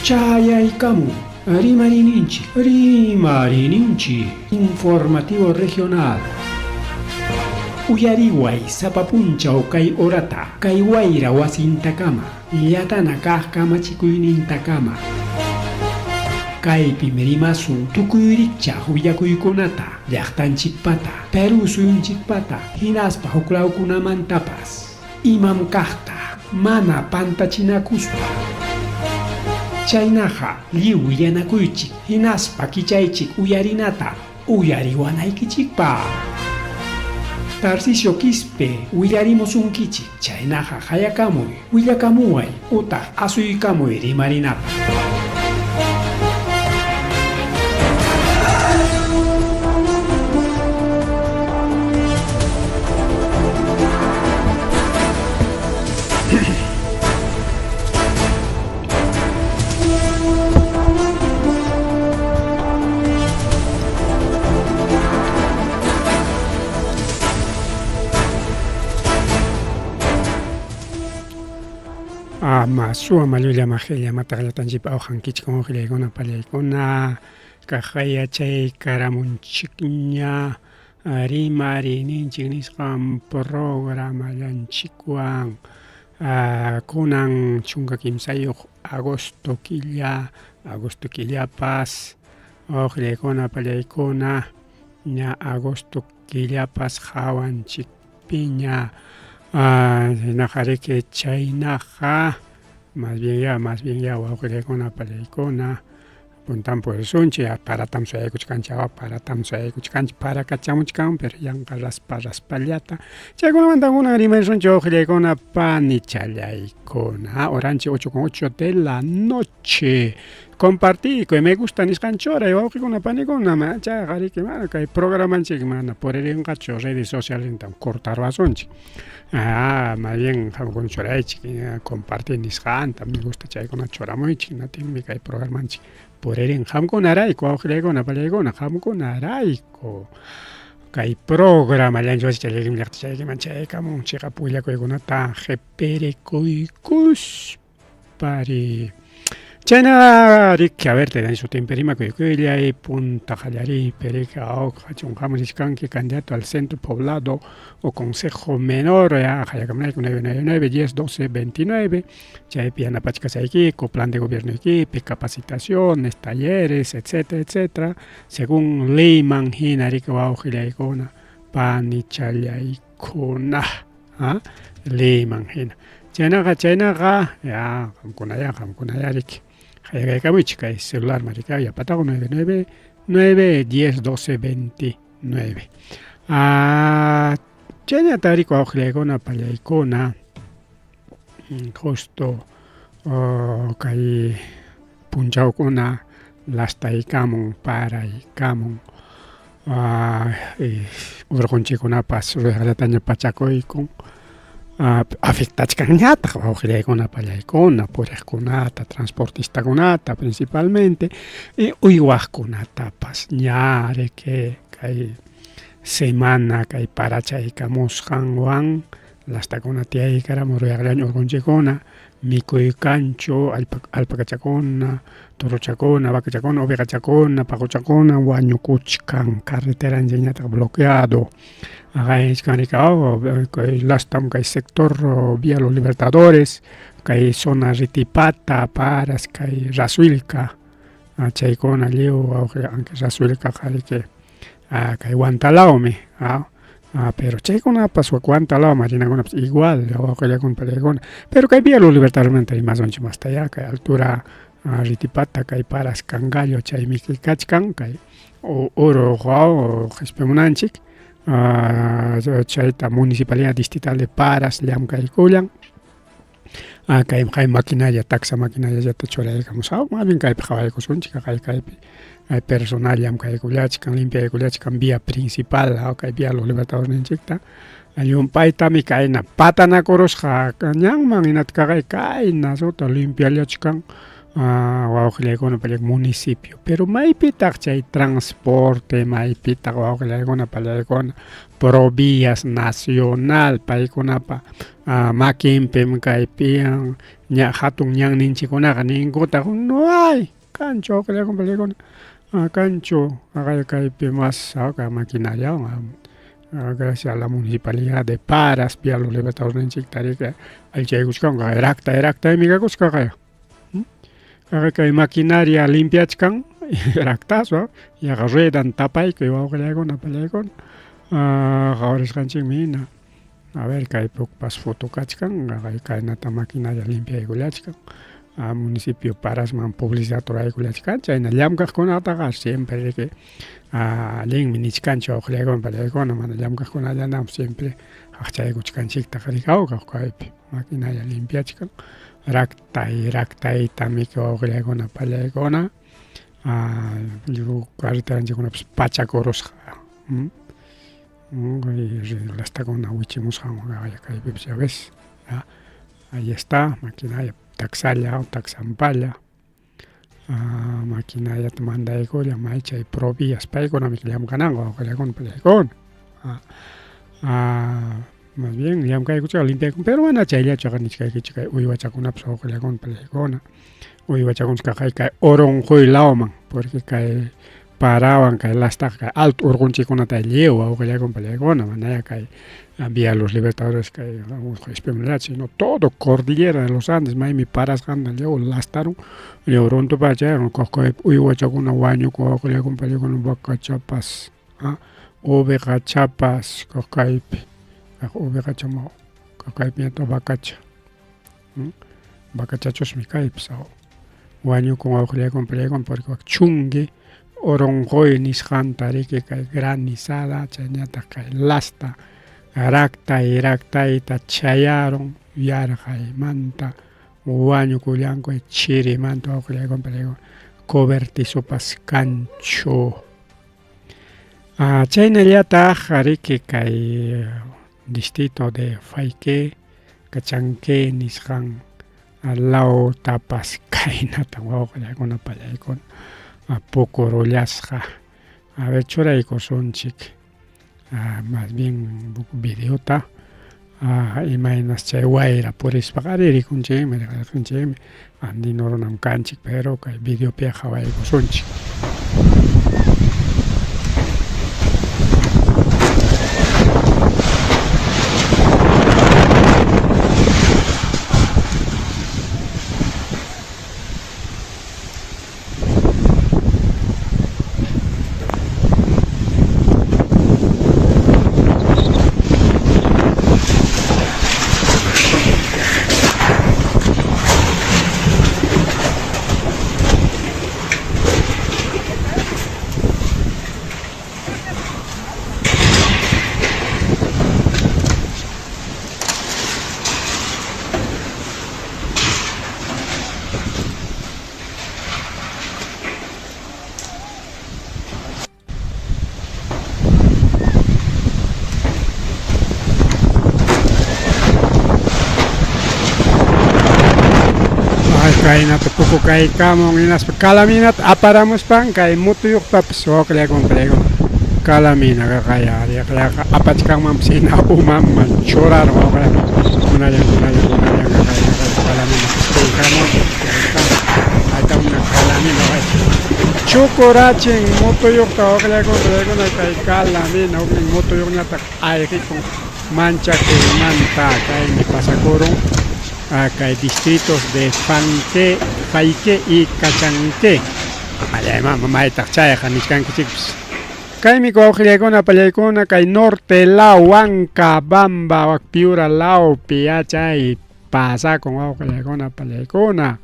Chayaykamun Rimariyninchik, Rimariyninchik, Informativo Regional. Uyariway sapa punchaw kay horata, kay wayra wasintakama, llatana kaq kamachikuynintakama. Kaypim rimasun tukuy rikchaq willakuykunata, llaqtanchikpata, Perú suyunchikpata, hinaspa huklawkunamantapas. Imam kaqta mana pantachinakuspa. Chaynaqa lliw willanakuychik hinaspa kichaychik uyarinata uyariwanaykichikpaq. Tarcisio Quispe willarimusunkichik, chaynaqa qayakamuy, willakamuway utaq asuykamuy rimarinapaq. Ama suwa mallulla majilla mataqllatanchikpa awqankichik uqllaykuna pallaykuna kaq yachay karamunchikña rimariyninchik nisqan programallanchikwan kunan 13 agosto killa agosto killapas uqllaykuna pallaykuna ña agosto killapas qawanchikpiña chaynaqa riki chaynaqa más bien ya más bien ya wawqillaykuna pallaykuna puntan purisunchik paratam suyaykuchkanchik paratam suyaykuchkanchik para kachamuchkan pero yanqa raspa raspallata chaykunamanta kunan rimarisunchik wawqillaykuna panichallaykuna horanchik 8 con 8 de la noche compartiykuy me gusta nisqan churay wawqikuna panikuna mana chayqa riki mana kay programanchik mana puririnqachu redes socialnintam cortarwasunchik ah más bien qamkuna churaychik compartir nisqanta me gusta chaykuna churamuychik hinaptinmi kay programanchik puririn qamkunarayku wawqillaykuna pallaykuna qamkunarayku kay programa llanchu chaykim llaqtachaykiman chayaykamun chiqap willakuykunata qipirikuykuspari chayna riki a ver te dan sutinpi rimakuykullay punta qallariypi riki awqa richkanki candidato al centro poblado o consejo menor ya qayakamunayku 999 10 12 29 chaypi yanapachkasaykiku plan de gobiernoykipi capacitaciones talleres etcétera etcétera según leyman hina riki wawqillaykuna panichallaykuna leyman hina chaynaqa chaynaqa ya qamkunaya qamkunaya riki qayakaykamuychik kay celularman riki yapataqa 99 9 10 12 29 chaynata riki wawqillaykuna pallaykuna justo kay punchawkuna lastaykamun paraykamun urqunchikkunapas ruraqllataña pachakuykun afectachkanñataq wawqillaykuna pallaykuna puriqkunata transportistakunata principalmente y uywaqkunatapas ña riki kay semana kay parachaykamusqanwan lastakuna tiyaykaramun ruraqllaña urqunchikkuna mikuykanchu alpakachakuna torochakuna vacachakuna ovejachakuna paquchakuna wañukuchkan carreteranchikñataq bloqueado kay lastam kay sector Vía Los Libertadores kay zona Ritipata Paras kay Rasuilca chaykuna lliw wawqi Rasuilcaqa riki kay Huantalawmi pero chaykunapas wak Huantalawman rinakunapas igual wawqillakuna pallaykuna pero kay Vía Los Libertadormanta rimasunchik masta ya kay altura Ritipata kay Paras Cangallo chaymi kachkan kay uru qispimunanchik chayta Municipalidad Distrital de Paras llamkaykullan kay kay maquinaria taxa maquinariallata churaykamusaq más bien kaypi qhawaykusunchik kay kaypi personal llamkaykullachkan limpiaykullachkan vía principal kay Vía Los Libertadores ninchikta llumpaytami kayna patanakurusqa ñanman hinata kayna suta limpiallachkan. Wawqillaykuna pallaykuna municipio pero maypitaq chay transporte maypitaq wawqillaykuna pallaykuna provías nacional paykunapa makinpim kaypi ña hatun ñanninchikkunaqa ninkutaq no hay kanchu wawqillaykuna pallaykuna kanchu kaypi mas maquinariawan gracias a la municipalidad de Paras vía los libertadorninchikta riki allichaykuchkanku raktay raktaymi kakusqa kay maquinaria limpiachkan raktaspa yaqa ruedan tapaykuy wawqillaykuna pallaykuna qawarisqanchikmi hina a ver kaypi hukpas foto kachkan kaynata maquinaria limpiaykullachkan municipio Parasman publicidad ruraykullachkan chayna llamkaqkunataqa siempre riki allinmi nichkanchik wawqillaykuna pallaykuna mana llamkaqkunallanam siempre qaqchaykuchkanchiktaq riki kaypi maquinaria limpiachkan raktay raktaytamiki wawqillaykuna pallaykuna carreteranchikkunapas pachakurusqa lastakuna wichimusqanwan kaypipas ya ves ahí está maquinaria taksalla taksampalla maquinariata mandaykulla may chay provías paykunami llamkananku wawqillaykuna pallaykuna más bien llamkaykuchika limpiaykun pero mana chayllachu nichkaykichik kay uywachakunapas wawqillaykuna pallaykuna uywachakunchik kay Oronjoy lawman porque kay parawan kay lastaqa kay alto urqunchikkunata lliw wawqillaykuna pallaykuna manaya kay vía los libertadores kay sino todo cordillera de los Andes maymi parasqanta lliw lastarun lliw runtupacha kay uywachakuna wañukun wawqillaykuna pallaykuna vacachapas ovejachapas kaypi ovejacha kaypiñataq vacacha vacachachusmi kaypis wañukun wawqillaykuna pallaykuna porque wak chunki Oronjoy nisqanta riki kay granizada chayñataq kay lasta raktay raktayta chayarun yarqaymanta wañukullanku chirimanta wawqillaykuna pallaykuna cobertizopas kanchu chaynallataq riki kay distrito de Faique Cachanque nisqan lawtapas kaynata wawqillaykuna pallaykuna pukurullasqa a ver churaykusunchik más bien videota imaynas chay wayra purispaqa ari rikunchikmi rikunchikmi andino runam kanchik pero kay videopi qhawaykusunchik. Kaynata pukukaykamun hinaspa kalaminata aparamuspan kay mutuyuqtapas wawqillaykuna pallaykuna kalamina yaqa apachkanmanpas hina umanman churarun wawqillaykuna kunallan kunallan kunallan kalamina qispiykamun ahí una kalamina chukurachin mutuyuqta wawqillaykuna pallaykuna kay kalamina huknin mutuyuqñataq ayqikun manchakuymanta kaymi pasakurun kay distritos de Fanque, Faique y Cachanque. Maytaq chayqa nichkankichikpas. Kaymi wawqillaykuna pallaykuna kay norte law Huancabamba wak Piura lawpi chay pasakun wawqillaykuna pallaykuna.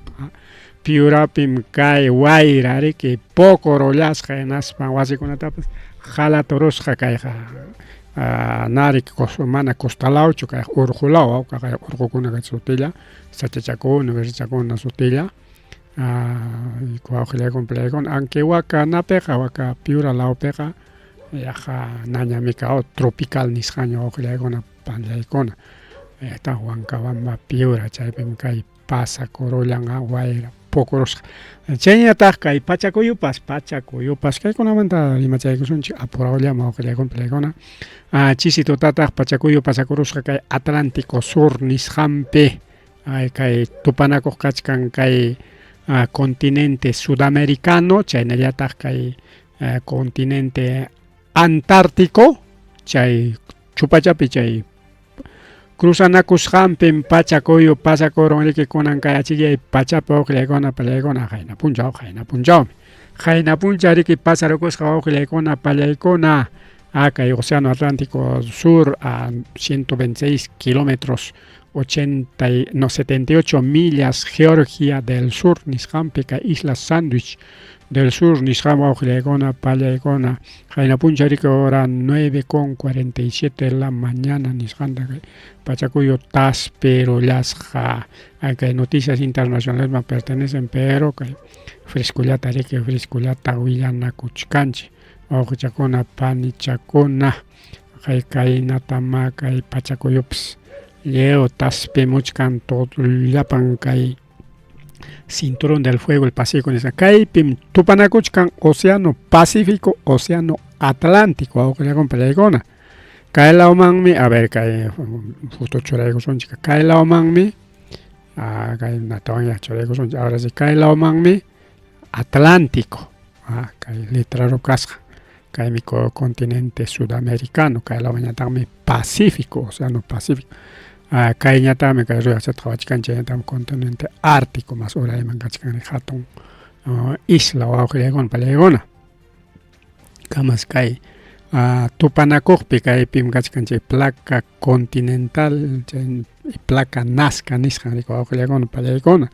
Piurapim kay wayra riki pokorollasqa hinaspa wasikunatapas halaturusqa kayqa narik mana costalawchu kay urqulaw kay urqukuna sutilla sachachakuna wirchakuna sutilla wawqillaykuna pallaykuna aunque waka napiqa waka Piura lawpiqa yaqa nañamika tropical nisqaña wawqillaykuna pallaykuna Huancabamba Piura chaypim kay pasakurullan wayra pukurusqa. Chaynataq kay pachakuyupas, pachakuyupas kaykunamanta rimachaykusunchik apurawllama wawqillaykuna palaykuna. Chisi tutataq pachakuyu pasakurusqa kay Atlántico Sur nisqanpi kay tupanakuq kachkan kay continente sudamericano chaynallataq kay continente Antártico chay chupachapi chay cruzanakusqanpim pachakuyu pasakurun riki kunan kay achikyay pachapi wawqillaykuna pallaykuna qayna punchaw qayna punchawmi qayna punchaw riki pasarukusqa wawqillaykuna pallaykuna kay Océano Atlántico Sur a 126 kilómetros 80 no 78 millas Georgia del Sur nisqanpi kay Isla Sandwich del Sur nisqan wawqillaykuna pallaykuna qayna punchaw riki hora 9:47 de la mañana nisqanta kay pachakuyu taspirullasqa kay noticias internacionalesman pertenecen pero kay frescullata riki frescullata willanakuchkanchik wawqichakuna panichakuna kay kaynatama kay pachakuyupas lliw taspimuchkan todo llapan kay cinturón del fuego el Pacífico nisqa kaypim tupanakuchkan Océano Pacífico Océano Atlántico wawqillakuna pallaykuna kay lawmanmi a ver kay foto churaykusunchik kay lawmanmi kay natawan churaykusunchik ahora sí kay lawmanmi Atlántico kay letrero kasqa kaymi continente sudamericano kay lawmanñataqmi Pacífico Océano Pacífico kayñataqmi kay ruyaqchata qhawachkan chayñataqmi continente Ártico mas urayman kachkan hatun isla wawqillaykuna pallaykuna kamas kay tupanakuqpi kaypim kachkan chay placa continental chay placa Nazca nisqan riki wawqillaykuna pallaykuna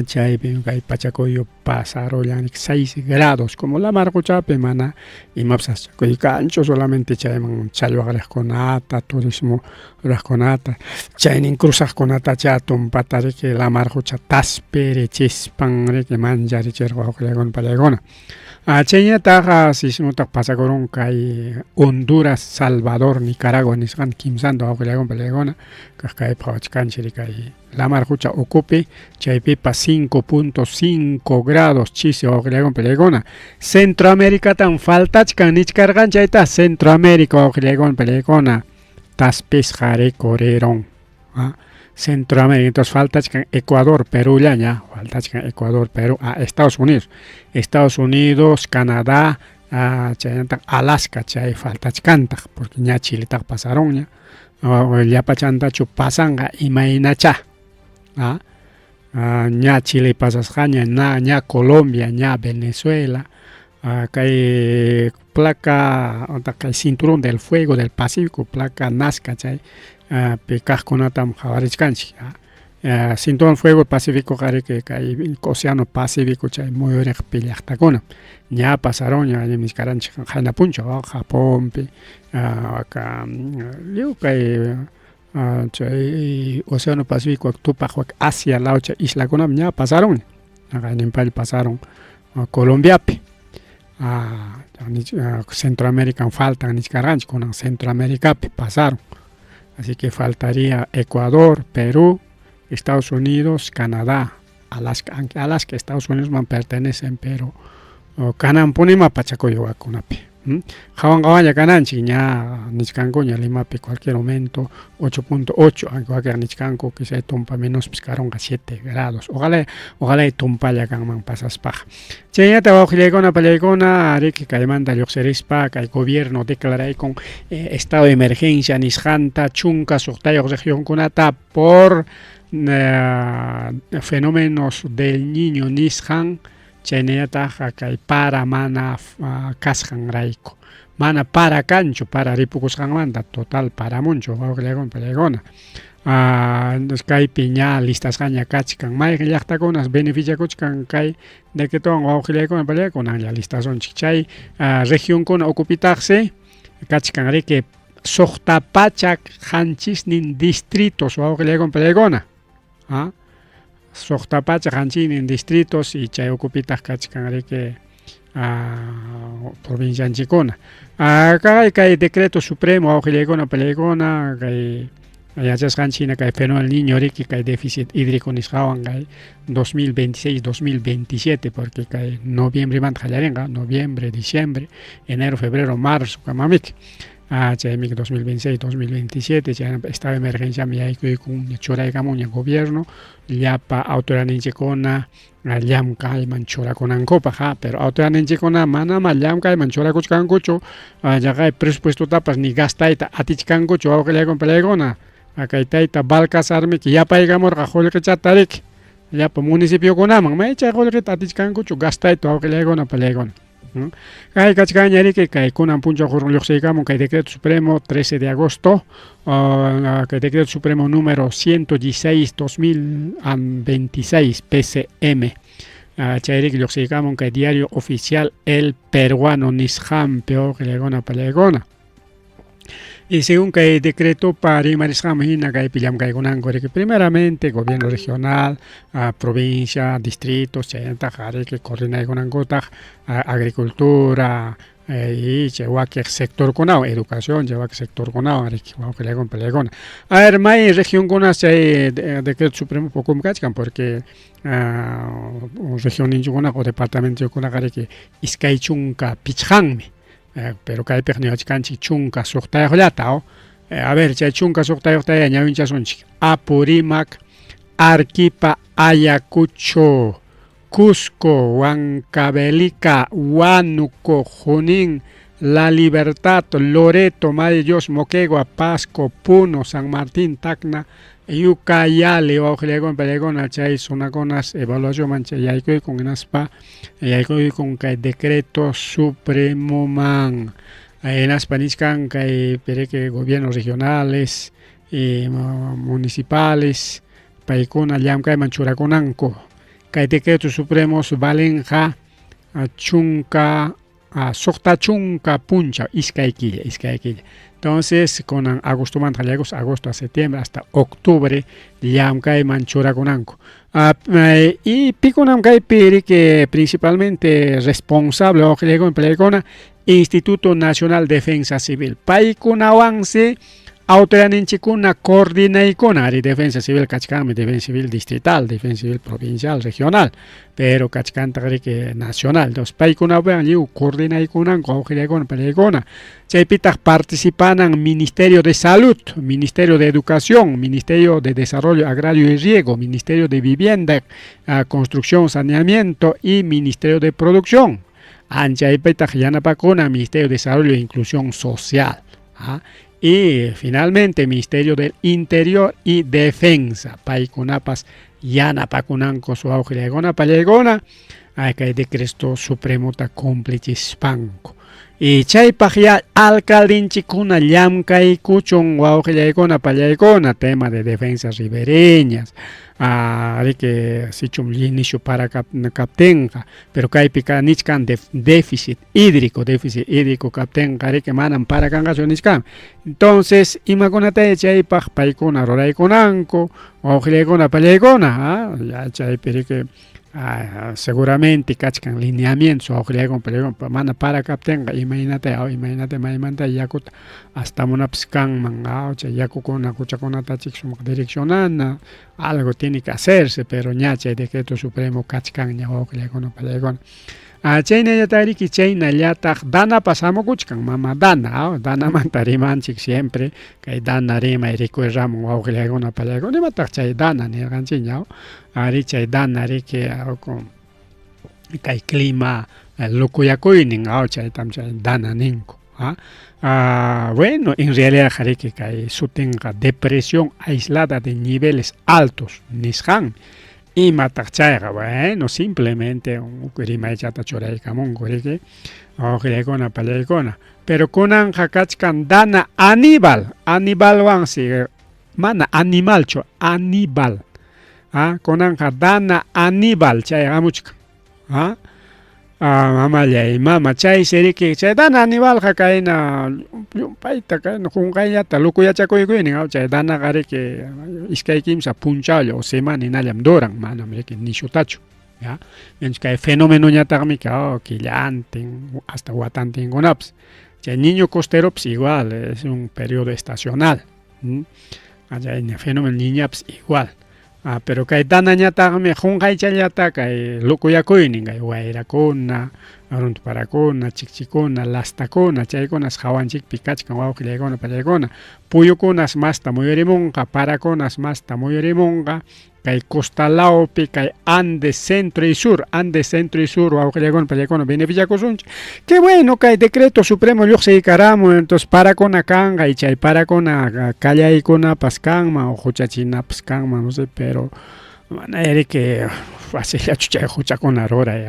chaypim kay pachakuyu pasarullan 6 grados como lamar quchapi mana imapas sasachakuy kanchu solamente chayman challwaq riqkunata turismo ruraqkunata chaynin cruzaqkunatacha tumpata riki lamar qucha taspirichispan riki mancharichirqa wawqillaykuna pallaykuna chayñataqa sismutaq pasakurun kay Honduras, Salvador, Nicaragua nisqan kimsanta wawqillaykuna pallaykuna kaq kaypi qhawachkanchik kay lamar qucha ukupi chaypipas 5.5 grados chisi wawqillaykuna pallaykuna Centroamericatam faltachkan nichkarqan chayta Centroamérica wawqillaykuna pallaykuna taspisqa rikurirun Centroamérica entonces faltachkan Ecuador, Perú llaña faltachkan Ecuador, Perú, Estados Unidos, Estados Unidos, Canadá, chaynataq Alaska chay faltachkantaq porque ña Chiletaqa pasarunña llapachantachu pasanqa imaynacha ña Chile pasasqaña ña Colombia ña Venezuela kay placa kay cinturón del fuego del Pacífico placa Nazca chay pi kaqkunatam qhawarichkanchik cinturón fuego Pacífico qariki kay Océano Pacífico chay muyuriqpi llaqtakuna ña pasarunña nichkaranchik qayna punchaw Japonpi aka lliw kay chay Océano Pacífico tupaq wak Asia law chay islakunam ña pasarunña qayninpalla pasarun Colombiapi Centroamérica faltan nichkarqanchik kunan Centroaméricapi pasaron así que faltaría Ecuador, Perú, Estados Unidos, Canadá, Alaska, aunque Alaska Estados Unidos man pertenecen pero kananpunima pachakuy wakunapi qhawan qhawanlla kananchik ña nichkankuña Limapi cualquier momento 8.8 aunque wakin nichkanku quizá tumpa menospis karunqa 7 grados ojalá ojalá tumpalla kanman pasaspaqa chaynata wawqillaykuna pallaykuna riki kaymanta lluqsirispa kay gobierno declaraykun estado de emergencia nisqanta 16 regionkunata por fenómenos del Niño nisqan chaynallataq kay para mana kasqanrayku mana para kanchu para ripukusqanmanta total paramunchu wawqillaykuna pallaykuna kaypi ña listasqaña kachkan mayqin llaqtakunas beneficiakuchkan kay decretowan wawqillaykuna pallaykuna kunanlla listasunchik chay regionkuna ukupitaqsi kachkan riki 607 distritos wawqillaykuna pallaykuna 607 distritos y chay ukupitaq kachkan riki provincianchikkuna kay kay decreto supremo wawqillaykuna pallaykuna kay Yachasqanchik hina kay fenómeno El Niño riki kay déficit hídrico nisqawan kay 2026-2027 porque kay noviembremanta qallarinqa, noviembre, diciembre, enero, febrero, marzo kamamiki. Chaymi 2026-2027 chayna estado de emergenciami yaykuykunña churaykamunña gobierno llapa autoridadninchikkuna llamkayman churakunankupaq, pero autoridadninchikkuna manama llamkayman churakuchkankuchu, chaqay presupuestotapas ni gastayta atichkankuchu wawqillaykuna palaykuna. Kay tayta Balcazarmiki yapaykamurqa qullqichata riki llapa municipiokunaman, may chay qullqita atichkankuchu gastayta wawqillaykuna palaykuna. Kay kachkanña riki kay kunan punchaw lluqsiykamun kay decreto supremo 13 de agosto, kay decreto supremo número 116 2026 PCM. Chay riki lluqsiykamun kay diario oficial El Peruano nisqanpi wawqillaykuna palaykuna. Y según kay decretopa rimarisqanman hina kaypi llamkaykunanku riki primeramente gobierno regional, provincia, distritos chaynataq riki coordinaykunankutaq agricultura y chay wakiq sectorkunawan, educación chay wakiq sectorkunawan riki wawqillaykuna palaykuna. A ver, may regionkunas chay decreto supremo pukumi kachkan porque regionninchikkunaqa o departamentokunaqa riki 25 mi. Pero kaypiqa niwachkanchik 16llata. A ver, chay 16yuqtaya ñawinchasunchik. Apurímac, Arequipa, Ayacucho, Cusco, Huancavelica, Huánuco, Junín, La Libertad, Loreto, Madre de Dios, Moquegua, Pasco, Puno, San Martín, Tacna, Ucayali, wawqillaykuna palaykuna chay zonakunas evaluacionman chay yaykuykun hinaspa yaykuykun kay decreto supremoman. Hinaspa nichkan kay pereke gobiernos regionales y municipales paykuna llamkayman churakunanku. Kay decretos supremos valenqa 60 punchaw, 2 killa, 2 killa. Entonces, kunan agostomanta qallaykus, agosto a septiembre hasta octubre llamkayman churakunanku. Y pikunam kaypi riki principalmente responsable wawqillaykuna palaykuna Instituto Nacional Defensa Civil. Paykunawansi autoridadninchikkuna coordinaykuna, ari defensa civil kachkanmi, defensa civil distrital, defensa civil provincial, regional, pero kachkantaq riki nacional. Entonces paykunawan lliw coordinaykunanku wawqillaykuna palaykuna. Chaypitaq participanan Ministerio de Salud, Ministerio de Educación, Ministerio de Desarrollo Agrario y Riego, Ministerio de Vivienda, Construcción, Saneamiento y Ministerio de Producción. Anchaypitaq yanapakuna Ministerio de Desarrollo e Inclusión Social. Y finalmente Ministerio del Interior y Defensa. Paykunapas yanapakunanku wawqillaykuna pallaykuna kay decreto supremota cumplichispanku. Y chaypaq ya alcaldinchikkuna llamkaykuchun wawqillaykuna pallaykuna tema de defensas ribereñas, riki sichum nishu para kaptinqa, pero kaypi nichkan déficit hídrico, déficit hídrico kaptinqa riki manam para kanqachu nichkan. Entonces imakunataya chaypaq paykuna ruraykunanku wawqillaykuna pallaykuna, ya chaypi riki seguramente kachkan lineamientos wawqillaykuna pallaykuna mana para kaptinqa imaynata imaynata maymanta yakuta astamunapas kanman, chay yakukuna quchakunata chik sumaq direccionana, algo tiene que hacerse, pero ña chay decreto supremo kachkanña wawqillaykuna pallaykuna. Chaynallataq riki chaynallataq Danapas hamukuchkan, mama Dana, Danamanta rimanchik siempre, kay Dana rimay rikuyramun wawqillaykuna pallaykuna, imataq chay Dana nirqanchikña, ari chay Dana riki kay clima lukuyakuynin, chaytam chay Dana ninku. Bueno, en realidad riki kay sutinqa depresión aislada de niveles altos nisqanmi. Imataq chayqa? Bueno, simplemente rimaychata churaykamunku riki wawqillaykuna pallaykuna. Pero kunanqa kachkan Dana Aníbal, Aníbalwansi, mana animalchu, Aníbal. Kunanqa Dana Aníbal chay hamuchkan. Mamallay mama, chaysi riki chay Dana Aníbalqa kayna llumpayta kayna qunqayllata lukuyachakuynin, chay Danaqa riki 2 3 punchawlla o semana hinallam duran, manam riki nishutachu. Ya, kay fenómenoñataqmi killantin hasta watantinkunapas. Chay niño costeropas igual, es un periodo estacional. Chayna fenómeno niñapas igual. Ah, pero kay danañataqmi qunqaychallata kay lukuyakuynin kay wayrakuna, runtuparakuna, chikchikuna, lastakuna, chaykunas hawanchikpi kachkan wawqillaykuna pallaykuna. Puyukunas masta muyurimunqa, parakunas masta muyurimunqa, kay costa lawpi, kay Andes centro y sur, Andes centro y sur, wawqillaykuna pallaykuna beneficiakusunchik. Qué bueno kay decreto supremo lluqsiykaramun, entonces parakuna kanqa y chay parakuna kallaykunapas kanman o huchachinapas kanman, no sé, pero mana riki facillachu chay huchakuna ruray,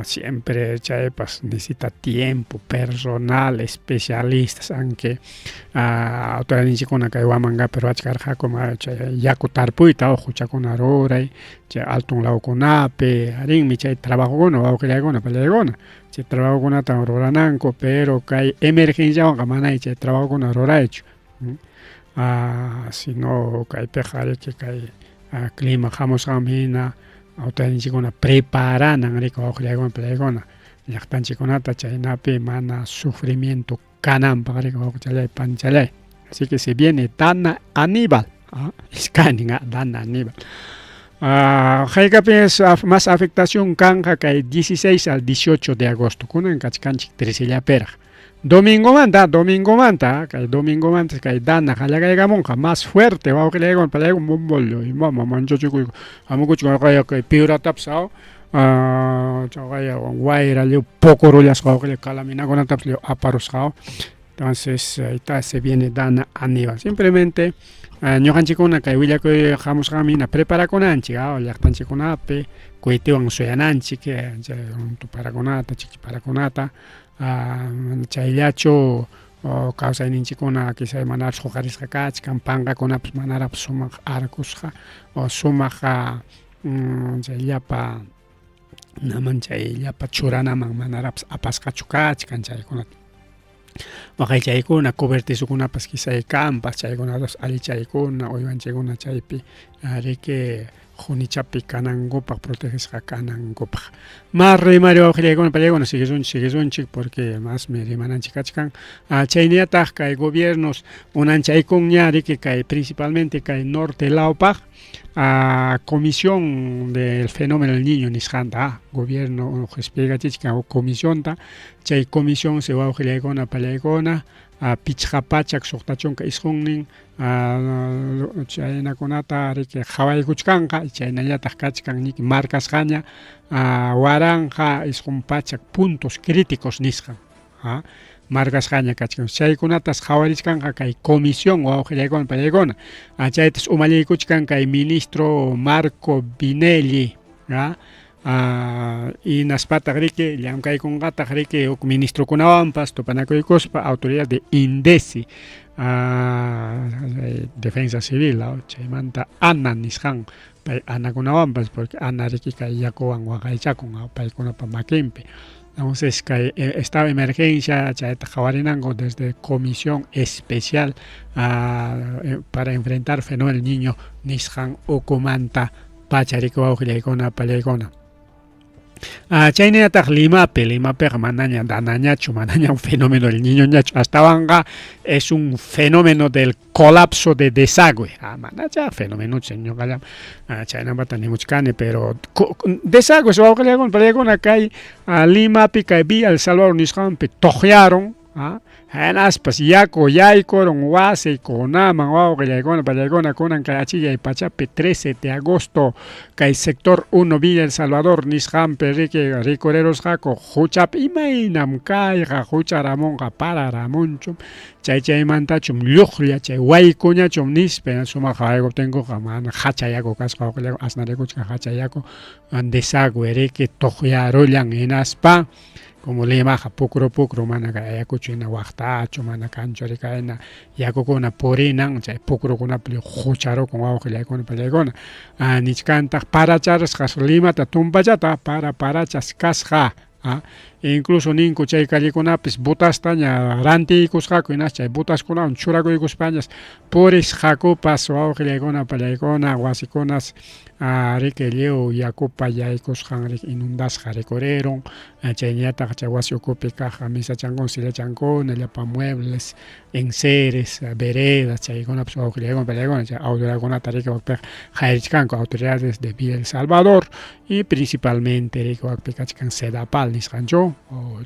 siempre chaypas necesita tiempo, personal, especialistas, aunque autoridadninchikkuna kay Huamangapi ruwachkarqaku chay yaku tarpuyta o huchakuna ruray, chay altun lawkunapi, arinmi chay trabajokuna wawqillaykuna pallaykuna, chay trabajokunatam rurananku, pero kay emergenciawanqa manay chay trabajokuna ruraychu, sino kaypiqa riki kay clima hamusqanman hina autoridadninchikkuna preparanan riki wawqillaykuna pallaykuna llaqtanchikkunata chaynapi mana sufrimiento kananpaq riki wawqichalay panchalay. Así que se viene Dana Aníbal, iskaynin Dana Aníbal. Haykapim es más afectación kanqa kay 16 al 18 de agosto, kunan kachkanchik 13 llapiraq. Domingomanta, domingomanta, kay domingomanta kay Dana qallaraykamunqa más fuerte wawqillaykuna pallaykuna bombollo y mama manchachikuy hamukuchun kay piuratapas chaqaya wayra lliw pukurullasqa wawqillay calaminakunatapas lliw aparusqa. Entonces ahí está, se viene Dana Aníbal. Simplemente ñuqanchikkuna kay willakuy hamusqanman hina preparakunanchik llaqtanchikkunapi kuytiwan suyananchik chay tumparakunata, chikchiparakunata, chayllachu kawsayninchikkuna quizá manaraq huqarisqa kachkan, panqakunapas manaraq sumaq arkusqa o sumaq chay llapa naman chay llapa churanaman manaraqpas apasqachu kachkan chaykunata. Waqaychaykuna, cobertizokunapas quizá kanpas, chaykunatas allichaykuna, uywanchikkuna chaypi riki qunichapi kanankupaq, protegesqa kanankupaq. Más rimari wawqillaykuna pallaykuna siguisunchik, siguisunchik porque masmi rimananchik kachkan. Chaynillataq kay gobiernos unanchaykunña riki kay principalmente kay norte lawpaq comisión del fenómeno del niño nisqanta, gobierno qhispiykachichkan comisionta, chay comisión se wawqillaykuna pallaykuna 569 chaynakunata riki qhawaykuchkanqa, chaynallataq kachkan ñiki marcasqaña 1900 puntos críticos nisqan, marcasqaña kachkan, chaykunatas qhawarichkanqa kay comisión wawqillaykuna pallaykuna, chaytas umalliykuchkan kay ministro Marco Vinelli, hinaspataq riki llamkaykunqataq riki huk ministrokunawanpas tupanakuykuspa autoridad de INDECI, defensa civil, chaymanta ANA nisqan pay anakunawanpas porque ANA riki kay yakuwan waqaychakun paykunapa makinpi. Entonces kay estado de emergencia chayta qhawarinanku desde comisión especial para enfrentar fenómeno del niño nisqan ukumanta pacha riki wawqillaykuna pallaykuna. Chaynillataq Limapi, Limapiqa manaña danañachu, manaña un fenómeno del niño ñachu, astawanqa es un fenómeno del colapso de desagüe. Manacha fenómeno ñuqallam chaynamanta nimuchkani, pero desagües wawqillaykuna pallaykuna kay Limapi kay Villa El Salvador nisqanpi tuqyaron, hinaspas yaku yaykurun wasikunaman wawqillaykuna pallaykuna kunan kay achillay pachapi 13 de agosto kay sector 1 Villa El Salvador nisqanpi riki rikurirusqaku huchapi imaynam kayqa hucharamunqa pararamunchum chay chaymantachum lluqlla chay waykuñachum nispa sumaq hawaykuptinkuqa mana hacha yaku kasqa wawqillaykuna asnarikuchkan hacha yaku desagüe riki tuqyarullan hinaspa como Limaqa pukru pukru mana kay Ayacucho hina waqtachu mana kanchu rikayna yakukuna purinan chay pukrukunapi hucharukun wawqillaykuna pallaykuna nichkantaq paracharasqas Limata tumpachata para parachas kasqa incluso ninku chay callekunapis botastaña rantiykusqaku hinas chay botaskunawan churakuykuspañas purisqakupas wawqillaykuna pallaykuna wasikunas. Riki lliw yakupa yaykusqan riki inundasqa rikurirun, chayñataq chay wasi ukupi kaq mesachankuna, sillachankuna, llapa muebles, enseres, veredas, chaykunapas wawqillaykuna pallaykuna chay autoridadkunata riki wakpiqa qayarichkanku autoridades de Villa El Salvador y principalmente riki wakpi kachkan Sedapal nisqanchu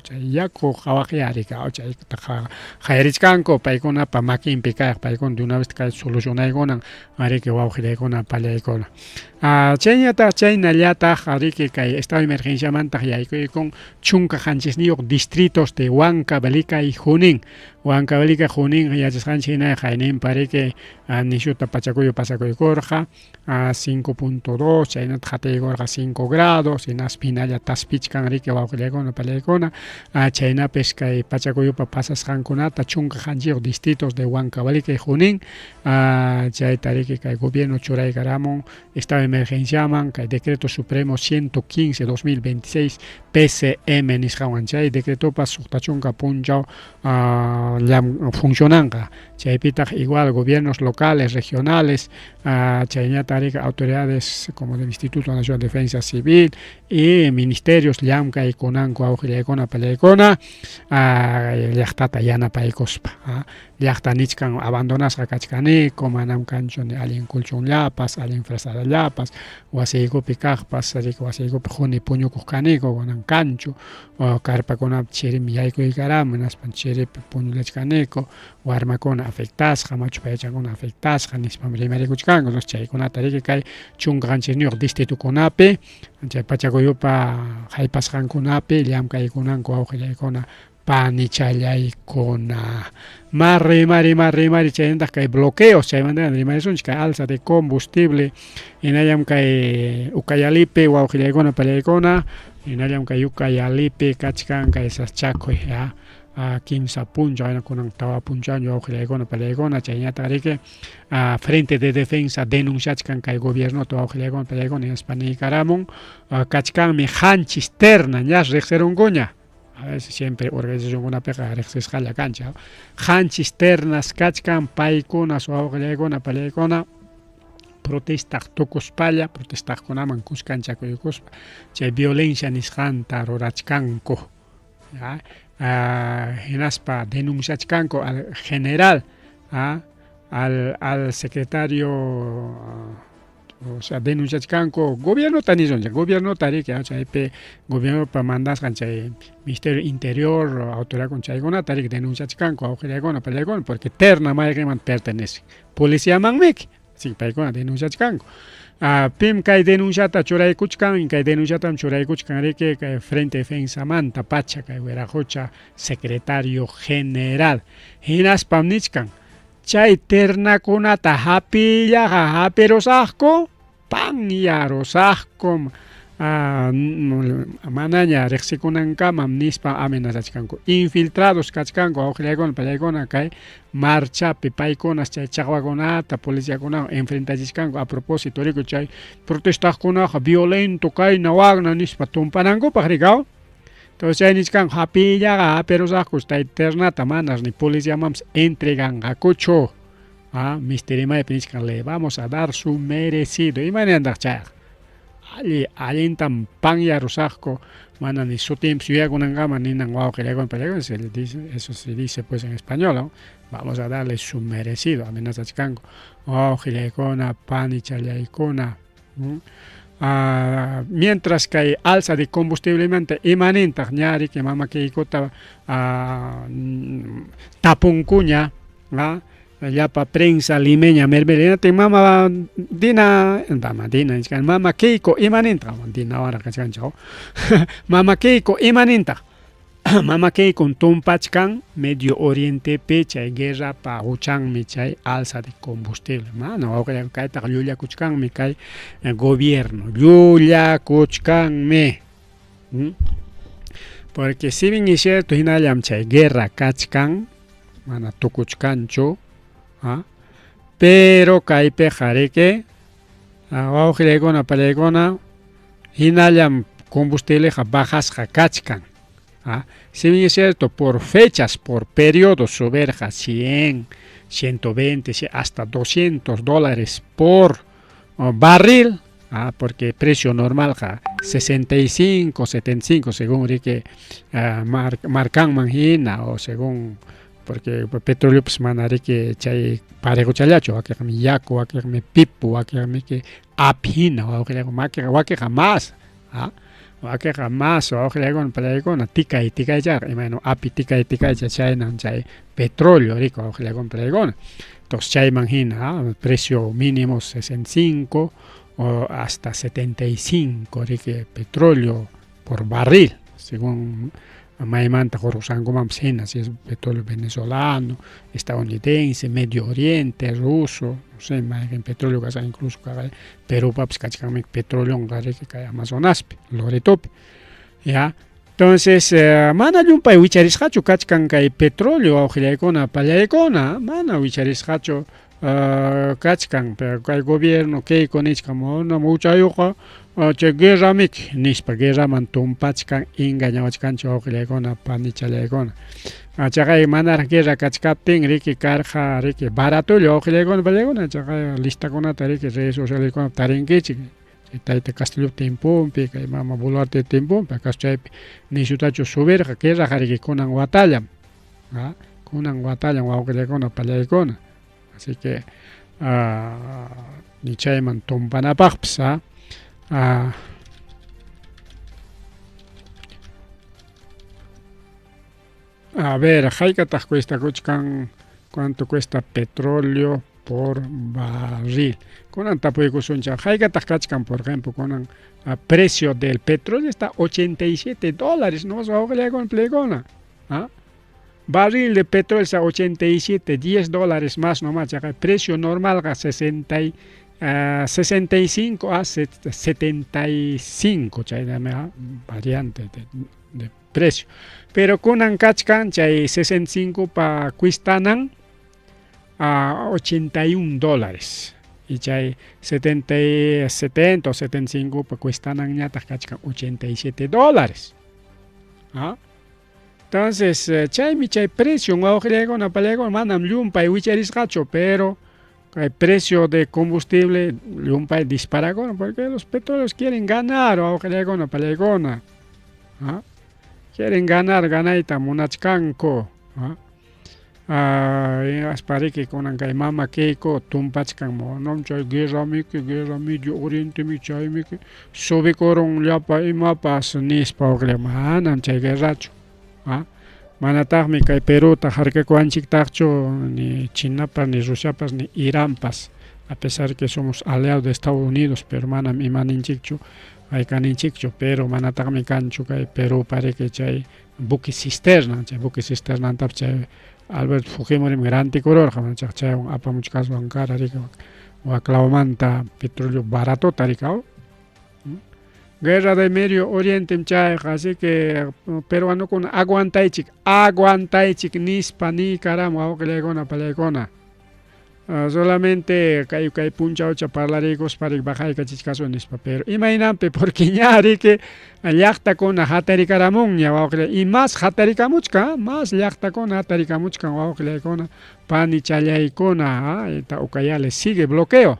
chay yaku qawaqyá riki chaytaqa qayarichkanku paykunapa makinpi kaq paykuna de una vez kay solucionaykunan riki wawqillaykuna pallaykuna. Chayñataq chaynallataq riki kay estado de emergenciamantaq yaykuykun 17 distritos de Huancavelica y Junín. Huancavelica Junín yachasqanchik hina qayninpa riki nishuta pachakuyu pasakuykurqa 5.2 chaynataq qatiykurqa 5 grados hinaspa hinalla taspichkan riki wawqillaykuna pallaykuna chaynapis kay pachakuyupa pasasqankunata 17 distritos de Huancavelica y Junín chayta riki kay gobierno churaykaramun estado de emergenciaman kay decreto supremo 115-2026 PCM nisqanwan chay decretopas 60 punchaw funcionanqa chaypitaq igual gobiernos locales, regionales, chayñata riki autoridades como del Instituto Nacional de Defensa Civil y ministerios llamkaykunanku awqillaykuna pallaykuna llaqtata yanapaykuspa llaqta nichkan abandonasqa kachkaniku manam kanchu ni allin colchonllapas allin frazadallapas wasiykupi kaqpas riki wasiykupi quni puñukuq kaniku manan kanchu karpakunapi chirimi yaykuykaramun hinaspa chiripi puñullachkaniku warmakuna afectasqa machu payachakuna afectasqa nispam rimarikuchkanku entonces chaykunata riki kay 17 distritukunapi chay pachakuyupa haypasqankunapi llamkaykunanku wawqillaykuna panichallaykuna. Mari, mari, mari, mari, chaynataq kay bloqueos, chaymanta rimarisunchik kay alza de combustible, hinallam kay Ucayalipi wawqillaykuna pallaykuna, hinallam kay Ucayalipi kachkan kay saschakuy, ya, 3 punchaw, hina kunan 4 punchawña wawqillaykuna pallaykuna, chayñataq riki Frente de Defensa denunciachkan kay gobiernota wawqillaykuna pallaykuna, hinaspa niykaramun kachkanmi 7 terna, ñas riqsirunkuña. A veces siempre organizacionkunapiqa riqsisqalla kanchik. 7 ternas kachkan paykuna wawqillaykuna pallaykuna protestaq tukuspalla protestaqkunaman kuskanchakuykuspa chay violencia nisqanta rurachkanku. Hinaspa denunciachkanku al general, al secretario, o sea, denunciachkanku gobiernota nisunchik, gobiernota riki chaypi gobiernopa mandasqan chay Ministerio Interior, autoridadkuna chaykunata riki denunciachkanku awqillaykuna pallaykuna porque terna mayqinman pertenece, policiamanmiki, así paykuna denunciachkanku. Pim kay denunciata churaykuchkan, kay denunciatam churaykuchkan riki kay Frente Defensamanta pacha kay Wiraqocha secretario general. Hinaspam nichkan chay ternakunata hapillaqa hapirusaqku, panyarusaqkum, manaña riqsikunankamam nispa amenazachkanku. Infiltrados kachkanku awqillaykuna pallaykuna kay marchapi paykunas chay chaqwakunata policiakunawan enfrentachichkanku a propósito riki chay protestaqkunaqa violento kayna wakna nispa tumpanankupaq rikaw. Entonces chay nichkanku hapillaqa hapirusaqku chay ternata manas ni policiamanpas entreganqakuchu. Mister Imaypi nichkan le vamos a dar su merecido. Imaynataq chayqa? Allintam panyarusaqku mana ni sutinpas yuyakunankama ninan wawqillaykuna pallaykuna se le dice, eso se dice pues en español, ¿no? Vamos a darle su merecido, amenazachkanku wawqillaykuna panichallaykuna. Mientras kay alza de combustiblemanta imanintaq ña riki mama Keikota tapunkuña, llapa prensa limeña mermelina mama Dina, mama Dina nichkan mama Keiko imanintaq Dinawanraq kachkanchik mama Keiko imanintaq mama Keiko tumpachkan Medio Orientepi chay guerrapa huchanmi chay alza de combustible mana wawqillan kaytaqa llullakuchkanmi kay gobierno llullakuchkanmi. Porque si bien es cierto hinallam chay guerra kachkan mana tukuchkanchu, pero kaypiqa riki wawqillaykuna pallaykuna hinallam combustibleqa bajasqa kachkan. Si bien es cierto, por fechas, por periodos subirqa 100, 120, hasta $200 por barril. Ah, porque precio normalqa 65, 75 según riki mar, markanman hina o según porque petroleopas mana riki chay parejochallachu wakinqami yaku wakinqami pipu wakinqamiki api hina wawqillaykuna wakinqa más ah, wakinqa más wawqillaykuna palaykuna tikay tikaychaqa imayna api tikay tikaycha chaynan chay petróleo riki wawqillaykuna palaykuna entonces chayman hina precio mínimo 65 o hasta 75 riki petróleo por barril según maymanta hurqusqankumanpas hina si es petróleo venezolano, estadounidense, Medio Oriente, ruso, no sé, mayqin petróleo kasqa incluso Perupapas kachkanmi petroleonqa riki kay Amazonaspi, Loretopi, ya. Entonces, mana llumpay wicharisqachu kachkan kay petróleo wawqillaykuna, pallaykuna, mana wicharisqachu kachkan, pero kay gobierno Keiko nichkan manam huchayuqqa chay guerramiki nispa guerraman tumpachkan engañawachkanchik wawqillaykuna, panichallaykuna. Chaqay manaraq guerra kachkaptin riki karqa riki baratolla wawqillaykuna, pallaykuna, chaqay listakunata riki redes socialeskunapi tarinkichik. Chay tayta Castillopa tiemponpi, kay mama Boluarte tiemponpi, acaso chaypi nisyutachu subirqa guerraqa riki kunan watallam. Kunan watallam wawqillaykuna, pallaykuna. Así que ni chayman tumpanapaqpas a ver, haykataq cuestakuchkan, cuánto cuesta petróleo por barril. Kunan tapuykusunchik, haykataq kachkan, por ejemplo, kunan precio del petróleo está 87 dólares, no wawqillaykuna, pallaykuna. Barril de petróleo está 87, 10 dólares más nomás, chaqay precio normalqa 60 65 a 75, chaynami variante de precio. Pero kunan kachkan chay 65 pa cuestanan a 81 dólares. Y chay 70, 70 o 75 pa cuestananñataq kachkan 87 dólares. Entonces, chaymi chay precio wawqillaykuna, pallaykuna manam llumpay wicharisqachu, pero el precio de combustible llumpay disparakuna porque los petróleos quieren ganar wawqillaykuna, pallaykuna. Quieren ganar, ganayta munachkanku. Hinaspa riki kunan kay mama Keiko tumpachkan manam chay guerramiki, guerra Medio Orientemi chaymiki subikurun llapa imapas nispa wawqillay, manam chay guerrachu. Manataqmi kay Peruta harkakuwanchiktaqchu ni Chinapas, ni Rusiapas, ni Iranpas, a pesar que somos aliados de Estados Unidos, pero manam imaninchikchu, haykaninchikchu, pero manataqmi kanchu kay Perupa riki chay buque cisterna, chay buque cisternantapas chay Alberto Fujimori rantikururqa, manachaq chaywan apamuchkaswan kara riki waklawmanta petróleo baratota riki. Guerra de Medio Oriente chayqa, así que peruanokuna aguantaychik, aguantaychik nispa niykaramun wawqillaykuna, pallaykuna. Solamente kay kay punchawcha parlariykuspa riki bajaykachichkasun nispa, pero imaynanpi porque ña riki llaqtakuna hatarikaramunña wawqillay y más hatarikamuchkan, más llaqtakuna hatarikamuchkan wawqillaykuna, panichallaykuna, Ucayali sigue bloqueo.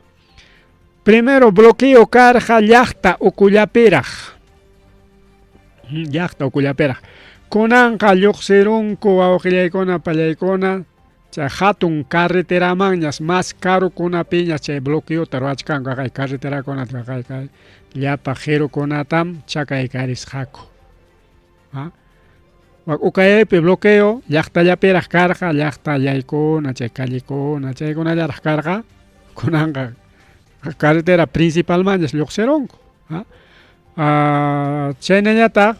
Primero bloqueo karqa llaqta ukullapiraq. Llaqta ukullapiraq. Kunanqa lluqsirunku wawqillaykuna, pallaykuna, chay hatun carreteramanñas más karukunapiñas chay bloqueota ruwachkanku kay carreterakunata kay kay llapa qirukunatam chakaykarisqaku. Ucayalipi bloqueo llaqtallapiraq karqa, llaqtallaykuna, chay callikuna, chaykunallaraq karqa, kunanqa carretera principalmanñas lluqsirunku. Chaynañataq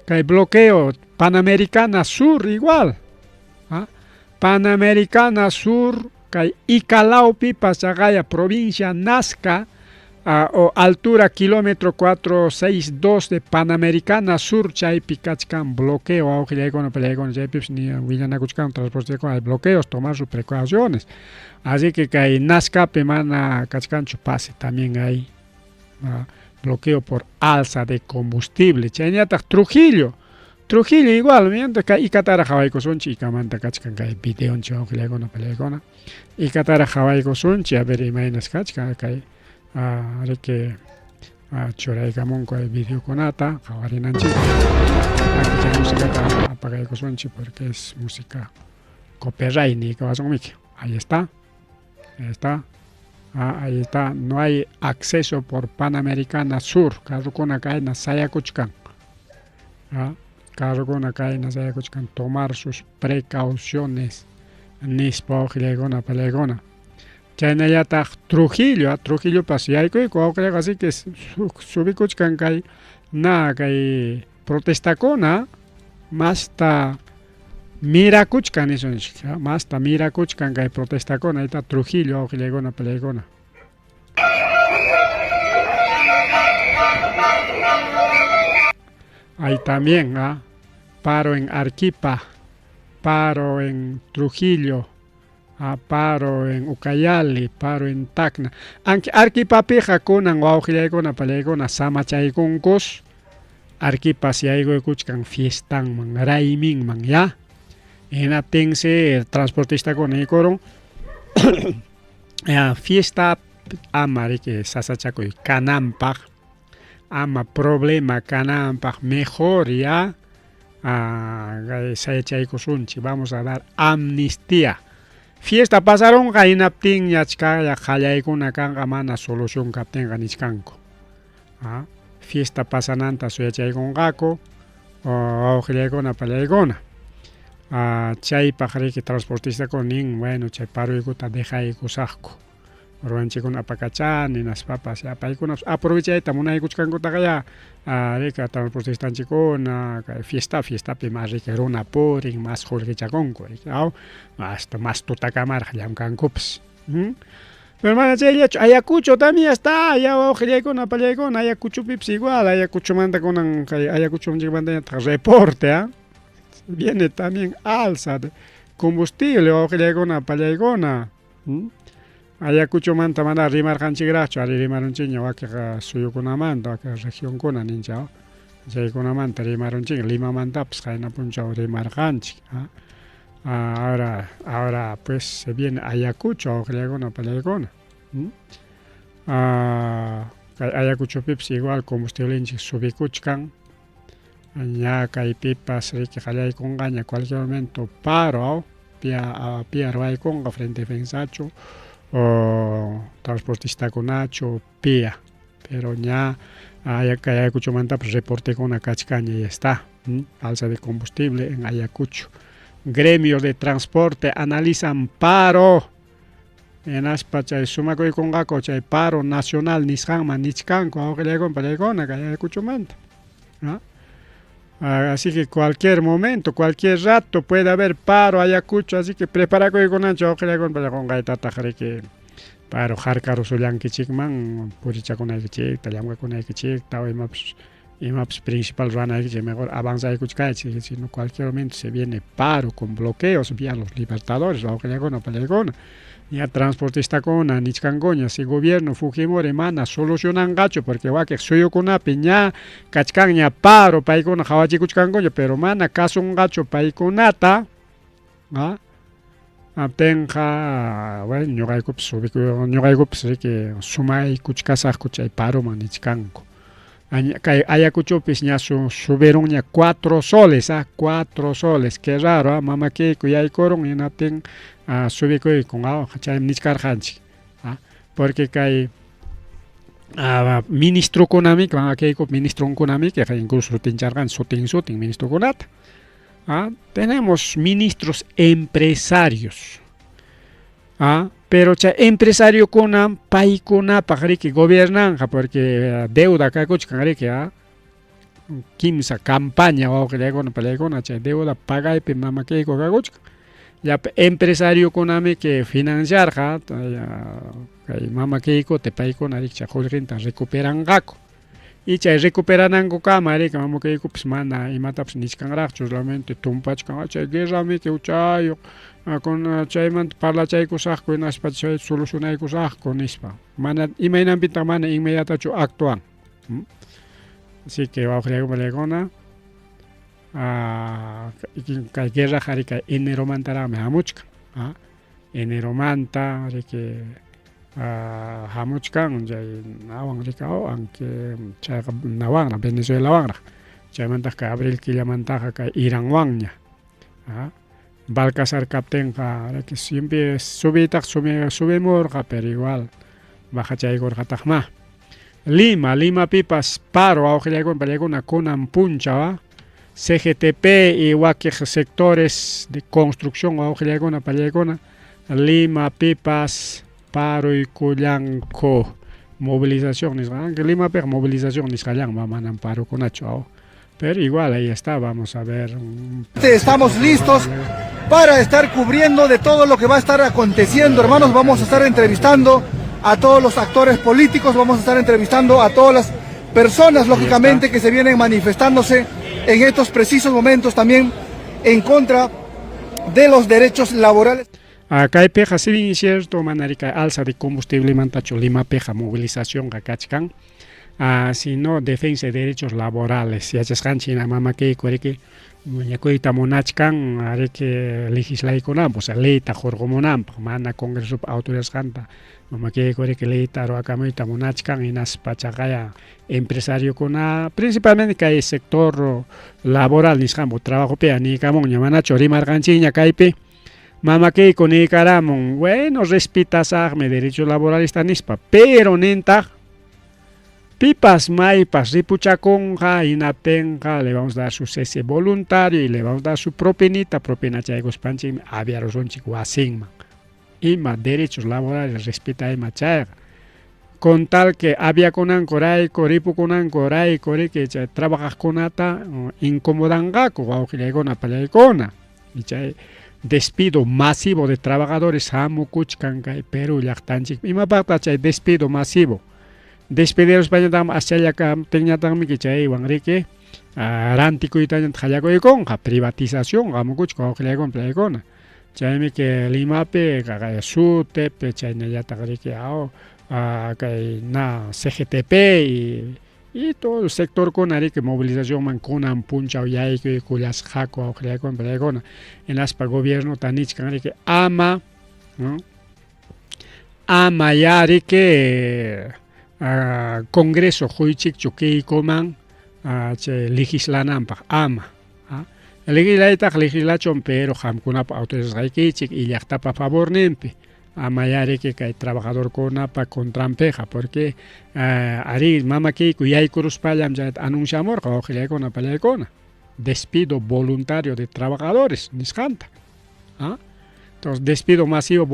kay bloqueo Panamericana Sur igual. Panamericana Sur kay Icalaupipas chaqaya provincia Nazca o altura kilómetro 462 de Panamericana Sur chaypi kachkan bloqueo wawqillaykuna, pallaykuna, chaypipas ni willanakuchkan transportekuna hay bloqueos, tomar sus precauciones. Así que kay Nazcapi mana kachkanchu pase, también hay bloqueo por alza de combustible. Chayñataq Trujillo, Trujillo igual, mientras kay Icatara qhawaykusunchik, Icamanta kachkan kay videonchik wawqillaykuna, pallaykuna. Icatara qhawaykusunchik, a ver imaynas kachkan kay Riki churaykamunku ay videokunata qawarinanchik. Aquí chay musicata apagaykusunchik porque es música copyright niykawasunmiki. Ahí está. Ahí está. Ah, ahí está. No hay acceso por Panamericana Sur. Carrokuna kayna sayakuchkan. Ah, carrokuna kayna sayakuchkan. Tomar sus precauciones. Nispa wawqillaykuna palaykuna. Chaynallataq Trujillo, ah, Trujillopas yaykuyku wawqillayqa, así que subikuchkan kay na kay protestakuna masta mirakuchkan nisunchik, masta mirakuchkan kay protestakuna, ahí está Trujillo wawqillaykuna palaykuna. Hay también paro en Arequipa, paro en Trujillo, paro en Ucayali, paro en Tacna. Aunque Arequipapiqa kunan wawqillaykuna palaykuna samachaykunkus, Arequipas yaykuykuchkan fiestanman, rayminman, ya. Hinaptinsi transportistakuna niykurun fiesta ama riki sasachakuy kananpaq, ama problema kananpaq, mejor ya sayachaykusunchik, vamos a dar amnistía. Fiesta pasarunqa hinaptinñach kaya qallaykuna kanqa mana solución kaptinqa nichkanku. Fiesta pasananta suyachaykunqaku wawqillaykuna palaykuna. Chaypaq riki transportistakuna nin, bueno, chay paroykuta dejaykusaqku. Ruwanchikuna apakachani hinaspapas ya paykunapas aprovechayta munaykuchkankutaqa ya rika transportistanchikkuna kay fiesta fiestapi mas riki runa purin mas qullqichakunku riki aw hasta mas tutakamaraq llamkankupas. Pero mana chayllachu, Ayacucho también está, ya wawqillaykuna pallaykuna, Ayacuchopipas igual, Ayacuchomanta kunan kay Ayacuchonchikmantañataq reporte, ¿ah? Viene también alza de combustible wawqillaykuna pallaykuna. Ayacuchomanta mana rimarqanchikraqchu, ari rimarunchikña wakiq suyukunamanta, wakiq regionkuna ninchik, chaykunamanta rimarunchik, Limamantapas qayna punchaw rimarqanchik. Ahora pues se viene Ayacucho wawqillaykuna pallaykuna. Kay Ayacuchopipas igual combustiblenchik subikuchkan, ña kaypipas riki qallaykunqaña cualquier momento paro, pia pia ruwaykunqa Frente Defensachu o transportistakunachu pia, pero ña kay Ayacuchomantapas reportekuna kachkanña, ya está, alza de combustible en Ayacucho. Gremios de transporte analizan paro hinaspa chay sumakuykunqaku chay paro nacional nisqanman nichkanku wawqillaykuna pallaykuna kay Ayacuchomanta. Así que cualquier momento, cualquier rato puede haber paro Ayacucho, así que preparakuykunanchik wawqillaykuna qunqaytataq riki paro harkarusullankichikman purichakunaykichikta, llamkakunaykichikta o imapas imapas principal ruwanaykichik, mejor avanzaykuchkaychik, sino cualquier momento se viene paro con bloqueos vía Los Libertadores, wawqillaykuna pallaykuna. Ya transportistakuna nichkankuña si gobierno Fujimori mana solucionanqachu porque wakiq suyukunapi ña kachkanña paro, paykuna qhawachikuchkankuña, pero mana kasunqachu paykunata, aptinqa bueno ñuqaykupas ñuqaykupas riki sumaykuchkasaqku chay paroman nichkanku. Kay Ayacuchopis ña subirunña 4 soles, 4 soles, qué raro, mama Keiko yaykurun hinaptin subikuykun, chaymi nichkarqanchik, porque kay ministrokunami, mama Keiko ministronkunami, incluso sutincharqanchik sutin sutin ministrokunata. Tenemos ministros empresarios, pero chay empresariokuna paykunapaq riki gobiernanja porque deuda kakuchkan riki, kimsa campaña wawqillaykuna pallaykuna chay deuda pagaypi mama Keiko kakuchkan. Llapa empresariokunami que financiarqa kay mama Keikota paykuna riki chay qullqinta recuperanqaku. Y chay recuperanankukama riki mama Keikopas mana imatapas nichkanraqchu, solamente tumpachkan chay guerramiki huchayuq chaymanta parlachaykusaqku hinaspa chay solucionaykusaqku nispa. Mana imaynanpitaq mana inmediatachu actuan. Así que wawqillaykuna kay guerraqa riki kay eneromantaraqmi hamuchkan, eneromanta riki. Hamuchkan chay nawan rikaw aunque chayqa nawanraq Venezuelawanraq chaymantaq kay abril killamantaqa kay Iranwanña Balcazar kaptinqa siempre subiytaq subimurqa pero igual bajachaykurqataqmá. Lima, Limapipas paro wawqillaykuna pallaykuna kunan punchaw CGTP y wakiq sectores de construcción wawqillaykuna pallaykuna Limapipas paruykullanku movilización nisqa aunque Limapiqa movilización nisqallanma manam parukunachu aw pero igual ahí está vamos a ver Estamos listos para estar cubriendo de todo lo que va a estar aconteciendo, hermanos. Vamos a estar entrevistando a todos los actores políticos, vamos a estar entrevistando a todas las personas, lógicamente, que se vienen manifestándose en estos precisos momentos también en contra de los derechos laborales. Kaypiqa si bien es cierto mana kay alza de combustiblemantachu Limapiqa movilizacionqa kachkan, sino defensa de derechos laborales yachasqanchik hina mamakiyku riki mañakuyta munachkan riki legislaykunanpaq, o sea leyta hurqumunanpaq mana congresopa autorizasqanta mamakiyku riki leyta ruwakamuyta munachkan hinaspa chaqaya empresariokuna principalmente kay sector laboral nisqanpu trabajopiqa niykamunña manachu rimarqanchikña kaypi mamakiyku niykaramun bueno respetasaqmi derecho laboralista nispa pero nintaq pipas maypas ripuchakunqa hinaptinqa le vamos a dar su cese voluntario y le vamos a dar su propinita propinachaykuspanchikmi aviarusunchik wasinman ima derechos laborales respeta ima chayqa con tal que aviakunankurayku ripukunankurayku riki chay trabajaqkunata incomodanqaku wawqillaykuna pallaykuna y chay despido masivo de trabajadores hamukuchkan kay Perú llaqtanchik imapaqtaq chay despido masivo despidiruspañataqmi aschalla kaptinñataqmi chaywan riki rantikuytañataq qallakuykunqa privatización hamukuchkan wawqillaykuna pallaykuna chaymi que Limapi SUTEP chaynallataq riki kay na CGTP y todo el sectorkuna riki movilizacionman kunan punchaw yaykuykullasqaku wawqillaykuna pallaykuna hinaspa gobiernota nichkan riki ama ¿no? Ama ya riki congreso quychikchu kiykuman chay legislananpaq ama legislaytaq legislachun pero qamkunapa autorizasqaykichik y llaqtapa favorninpi ama ya riki kay trabajadorkunapa contranpiqa porque ari mamakiyku yaykuruspallam chayta anunciamurqa wawqillaykuna pallaykuna despido voluntario de trabajadores nisqanta. Entonces despido masivo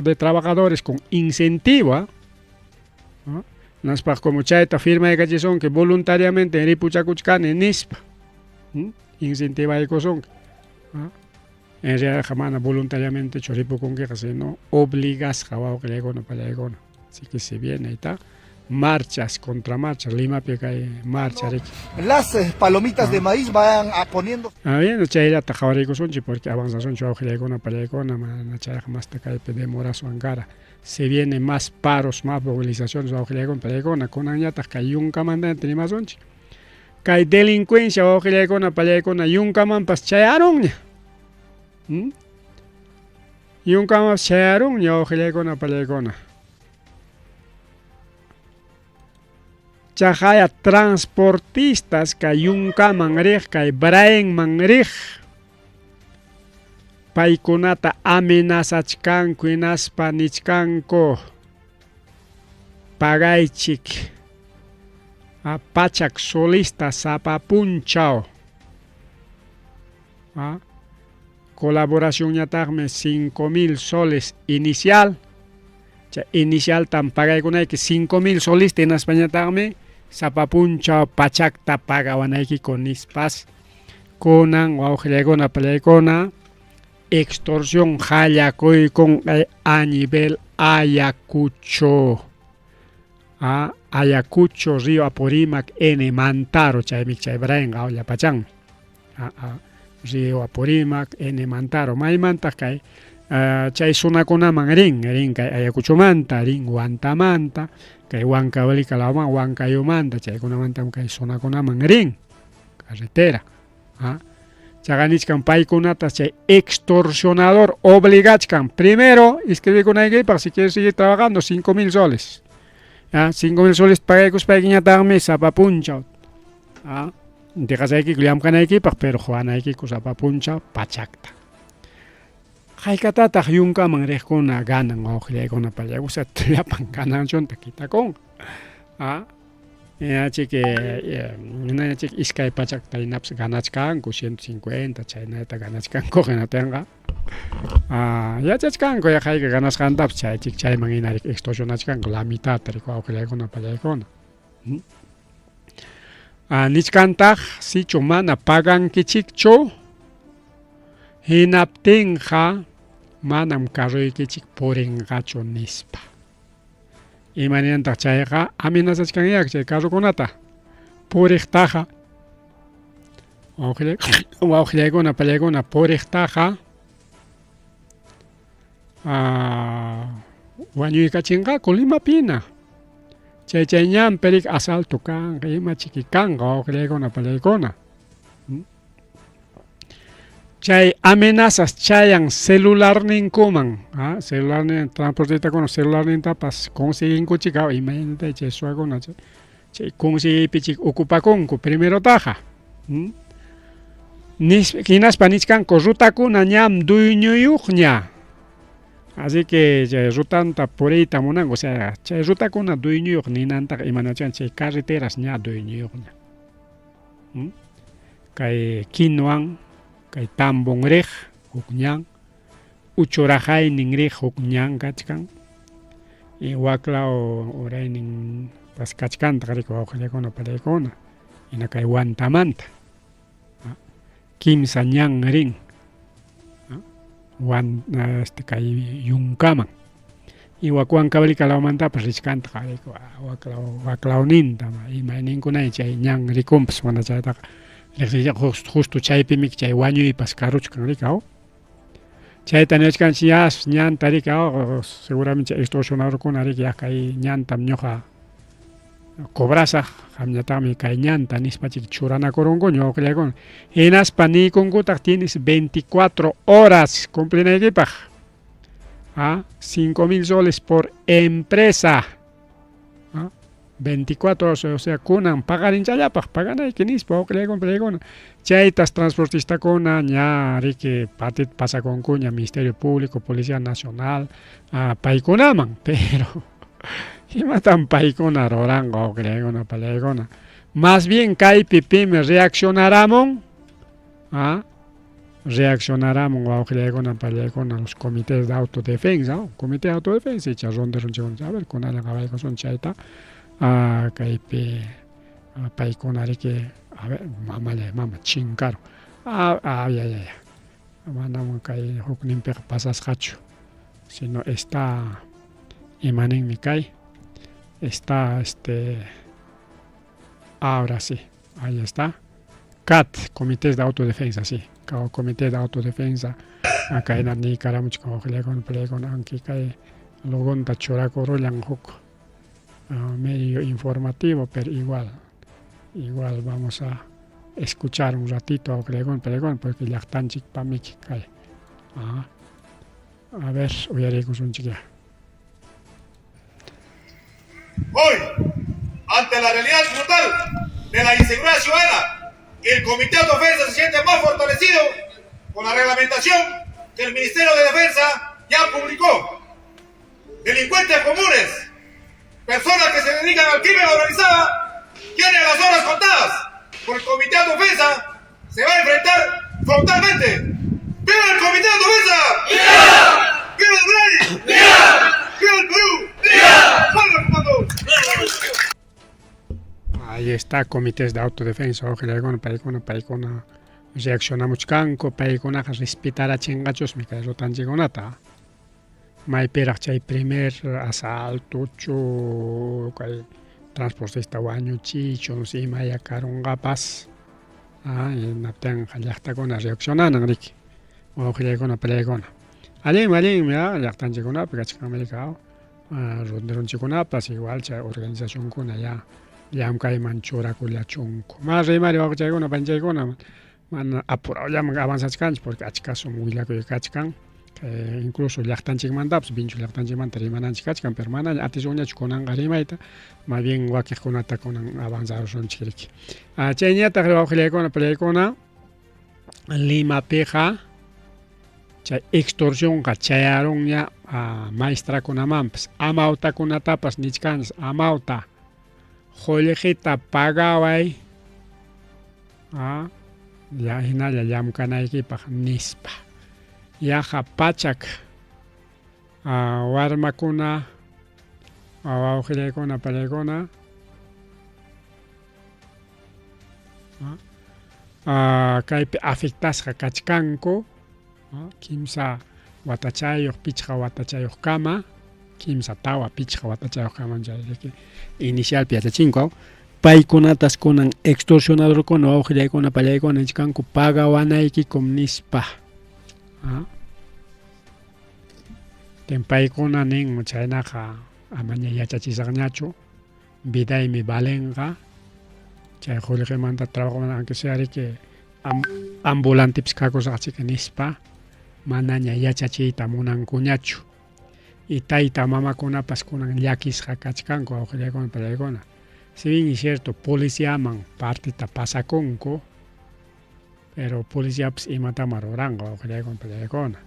de trabajadores con incentivo. Naspaq como chayta firmaykachisunki voluntariamente ripuchakuchkani nispa incentivaykusunki. En realidad mana voluntariamente ripukunkiqa sino obligasqa wawqillaykuna pallaykuna. Así que se viene ahí está marchas contra marchas Limapi kay marcha riki. Las palomitas de maíz van a poniendo. Bien, chayllata qhawariykusunchik porque avanzasunchik wawqillaykuna pallaykuna mana chayqa masta kaypi demorasun kara. Se viene más paros, más movilizaciones wawqillaykuna pallaykuna kunanñataq kay yunkamanta rimasunchik. Kay delincuencia wawqillaykuna pallaykuna yunkamanpas chayarunña. Yunkamanpas chayarunña wawqillaykuna pallaykuna. Chaqaya transportistas kay yunkaman riq kay Braemman riq paykunata amenazachkanku hinaspa nichkanku pagaychik pachak solista sapa punchaw colaboracionñataqmi 5000 soles inicial chay inicialtam pagaykunayki 5000 solista hinaspañataqmi sapa punchaw pachakta pagawanaykiku nispas kunan wawqillaykuna pallaykuna extorsión hallakuykun a nivel Ayacucho. Ayacucho, Río Apurímac, N. Mantaro, chaymi chay Braemqa llapachanmi. Río Apurímac, N. Mantaro, maymantaq kay chay zunakunaman rin, rin kay Ayacuchomanta, rin Huantamanta, kay Huancavelica lawman, Huancayomanta, chaykunamantam kay zunakunaman rin, carretera. Chaqa nichkan paykunata chay extorsionador obligachkan. Primero, inscribikunaykipaq si quieres seguir trabajando, 5000 soles. ¿Ah? 5000 soles pagaykuspaykiñataqmi sapa punchaw. ¿Ah? Deqasaykiku llamk'anaykipaq, pero quwanaykiku sapa punchaw pachakta. Haykatataq yunkaman riqkuna ganan wawqillaykuna pallakusa llapan gananchunta kitakunqa. ¿Ah? Chiki chik 200 hinapas ganachkanku 150 chaynata ganachkanku hinatinqa yachachkanku ya hayka ganasqantapas chay chik chayman hina extorsionachkanku la mitad riki wawqillaykuna pallaykuna. Nichkantaq sichu mana pagankichikchu hinaptinqa manam carroykichik purinqachu nispa. Imaninantaq chayqa amenazachkanña chay carrokunata puriqtaqa wawqillaykuna pallaykuna puriqtaqa wañuykachinqaku Limapina. Chay chay ñanpi riki asalto kanqa ima chiki kanqa wawqillaykuna pallaykuna. Chay amenazas chayan celularninkuman, celularnin transportistakuna celularnintapas conseguinkuchik imaynata chay suwakuna chay conseguiypichik ocupakunku primerotaqa. Hinaspa nichkanku rutakuna ñam dueñoyuqña. Así que chay rutanta puriyta munanku, o sea, chay rutakuna dueñoyuq ninantaqa imanachan chay carreteras ña dueñoyuqña. Kay Quinwan, kay Tambon riq huk ñan, Uchuraqaynin riq huk ñan kachkan, y waklaw uraynin pas kachkantaq riki wawqillaykuna palaykuna, hina kay Huantamanta. Kimsa ñan rin wan este kay yunkaman. Y wak Huancavelica lawmantapas richkantaq ariku waklaw waklawninta imayninkunay chay ñan rikunpas mana chaytaqa riqsichaq justo chaypimi chay wañuypas karuchkan riki aw. Chayta niwachkanchik ya ñanta riki aw seguramente chay extorsionadorkuna riki ya kay ñantam ñuqa cobrasaq qamñataqmi kay ñanta nispa chik churanakurunkuña wawqillaykuna. Hinaspa niykunkutaq tienes 24 horas cumplinaykipaq. ¿Ah? 5000 soles por empresa. ¿Ah? 24 horas, o sea, kunan paqarinchallapaq paganayki nispa wawqillaykuna pallaykuna. Chaytas transportistakuna ña riki patit pasakunkuña Ministerio Público, Policía Nacional, paykunaman, pero imatam paykuna ruranqa wawqillaykuna pallaykuna. Más bien kaypi pimi reaccionaramun, reaccionaramun wawqillaykuna pallaykuna los comités de autodefensa, comité de autodefensa icha ronderonchikuna, a ver kunallan qawaykusun chayta kaypi paykuna riki a ver mamallay mama chinkaru ya ya ya manam kay hukninpiqa pasasqachu sino está imaninmi kay está ahora sí, ahí está. CAT, Comités de Autodefensa, sí, Comité de Autodefensa, acá en niykaраmuchkan wawqillaykuna pallaykuna aunque kay logonta churakurullan huk medio informativo, pero igual, igual vamos a escuchar un ratito wawqillaykuna pallaykuna porque llaqtanchikpamiki kay. A ver, uyariykusunchik ya. Hoy, ante la realidad brutal de la inseguridad ciudadana, el Comité de Autodefensa se siente más fortalecido con la reglamentación que el Ministerio de Defensa ya publicó. Delincuentes comunes, personas que se dedican al crimen organizado, tienen las horas contadas. Por el Comité de Autodefensa se va a enfrentar frontalmente. ¡Viva el Comité de Autodefensa! ¡Viva! ¡Viva el Rey! ¡Viva! ¡Viva el Perú! ¡Viva! ¡Viva Ahí está, comités de autodefensa, wawqillaykuna paykuna paykuna reaccionamuchkanku, paykunaqa respetarachinqachusmi kay rutanchikkunata. Maypiraq chay primer asaltochu kay transportista wañuchichu imaya karunqapas hinaptinqa llaqtakuna reaccionanan riki wawqillaykuna pallaykuna. Allinmi allinmi llaqtanchikkunapi kachkan América ronderonchikkunapas igual chay organizacionkuna ya llamkayman churakullachunku. Ma rimari wawqichaykuna panchaykuna Mana apurawllaman avanzachkanchik porque achkasum willakuy kachkan. Incluso llaqtanchikmantapas, Vinchu llaqtanchikmanta rimananchik kachkan, pero manaña atisunñachu kunanqa rimayta, más bien wakiqkunata kunan avanzarusunchik riki. Chayñataq wawqillaykuna, pallaykuna, Limapiqa chay extorsionqa chayarunña maestrakunamanpas, amawtakunatapas nichkanchis, amawta qullqita pagaway ya hinalla llamkanaykipaq nispa. Yaqa pachak warmakuna, wawqillaykuna, pallaykuna, kaypi afectasqa kachkanku, kimsa watachayuq, pichqa watachayuqkama, kimsa, tawa, pichqa watachayuqkama chay inicialpi yachachinku. Paykunatas kunan extorsionadorkuna, wawqillaykuna, pallaykuna nichkanku pagawanaykikum nispa. Ten paykuna nin chaynaqa amaña yachachisaqñachu, vidaymi valenqa, chay qullqimanta trabajomanta aunque sea riki ambulantepis kakusaqchik nispa, manaña yachachiyta munankuñachu. Y tayta mamakunapas kunan llakisqa kachkanku, wawqillaykuna, pallaykuna. Si bien es cierto, policiaman partita pasakunku, pero policiapas imatama ruranqa, wawqillaykuna, pallaykuna.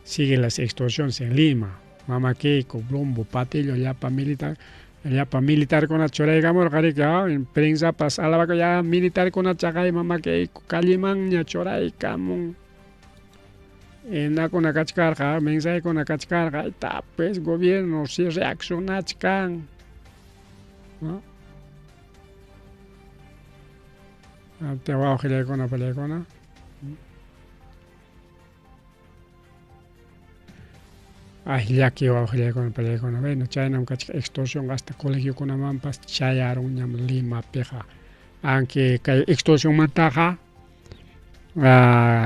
Sigue las extorsiones en Lima. Mama Keiko, Blumbo, Patillo, llapa militar, llapa militarkuna churaykamurqa riki, prensapas alabaku ya militarkuna chaqay Mama Keiko callemanña churaykamun. Inakuna kachkarqa, mensajakuna kachkarqa, está pues gobierno si reaccionachkan. ¿No? Wawqillaykuna, pallaykuna. Ay, llaki wawqillaykuna, pallaykuna. Bueno, chaynam kachka extorsión hasta colegiokunamanpas chayarunñam Limapiqa. Aunque kay extorsionmantaqa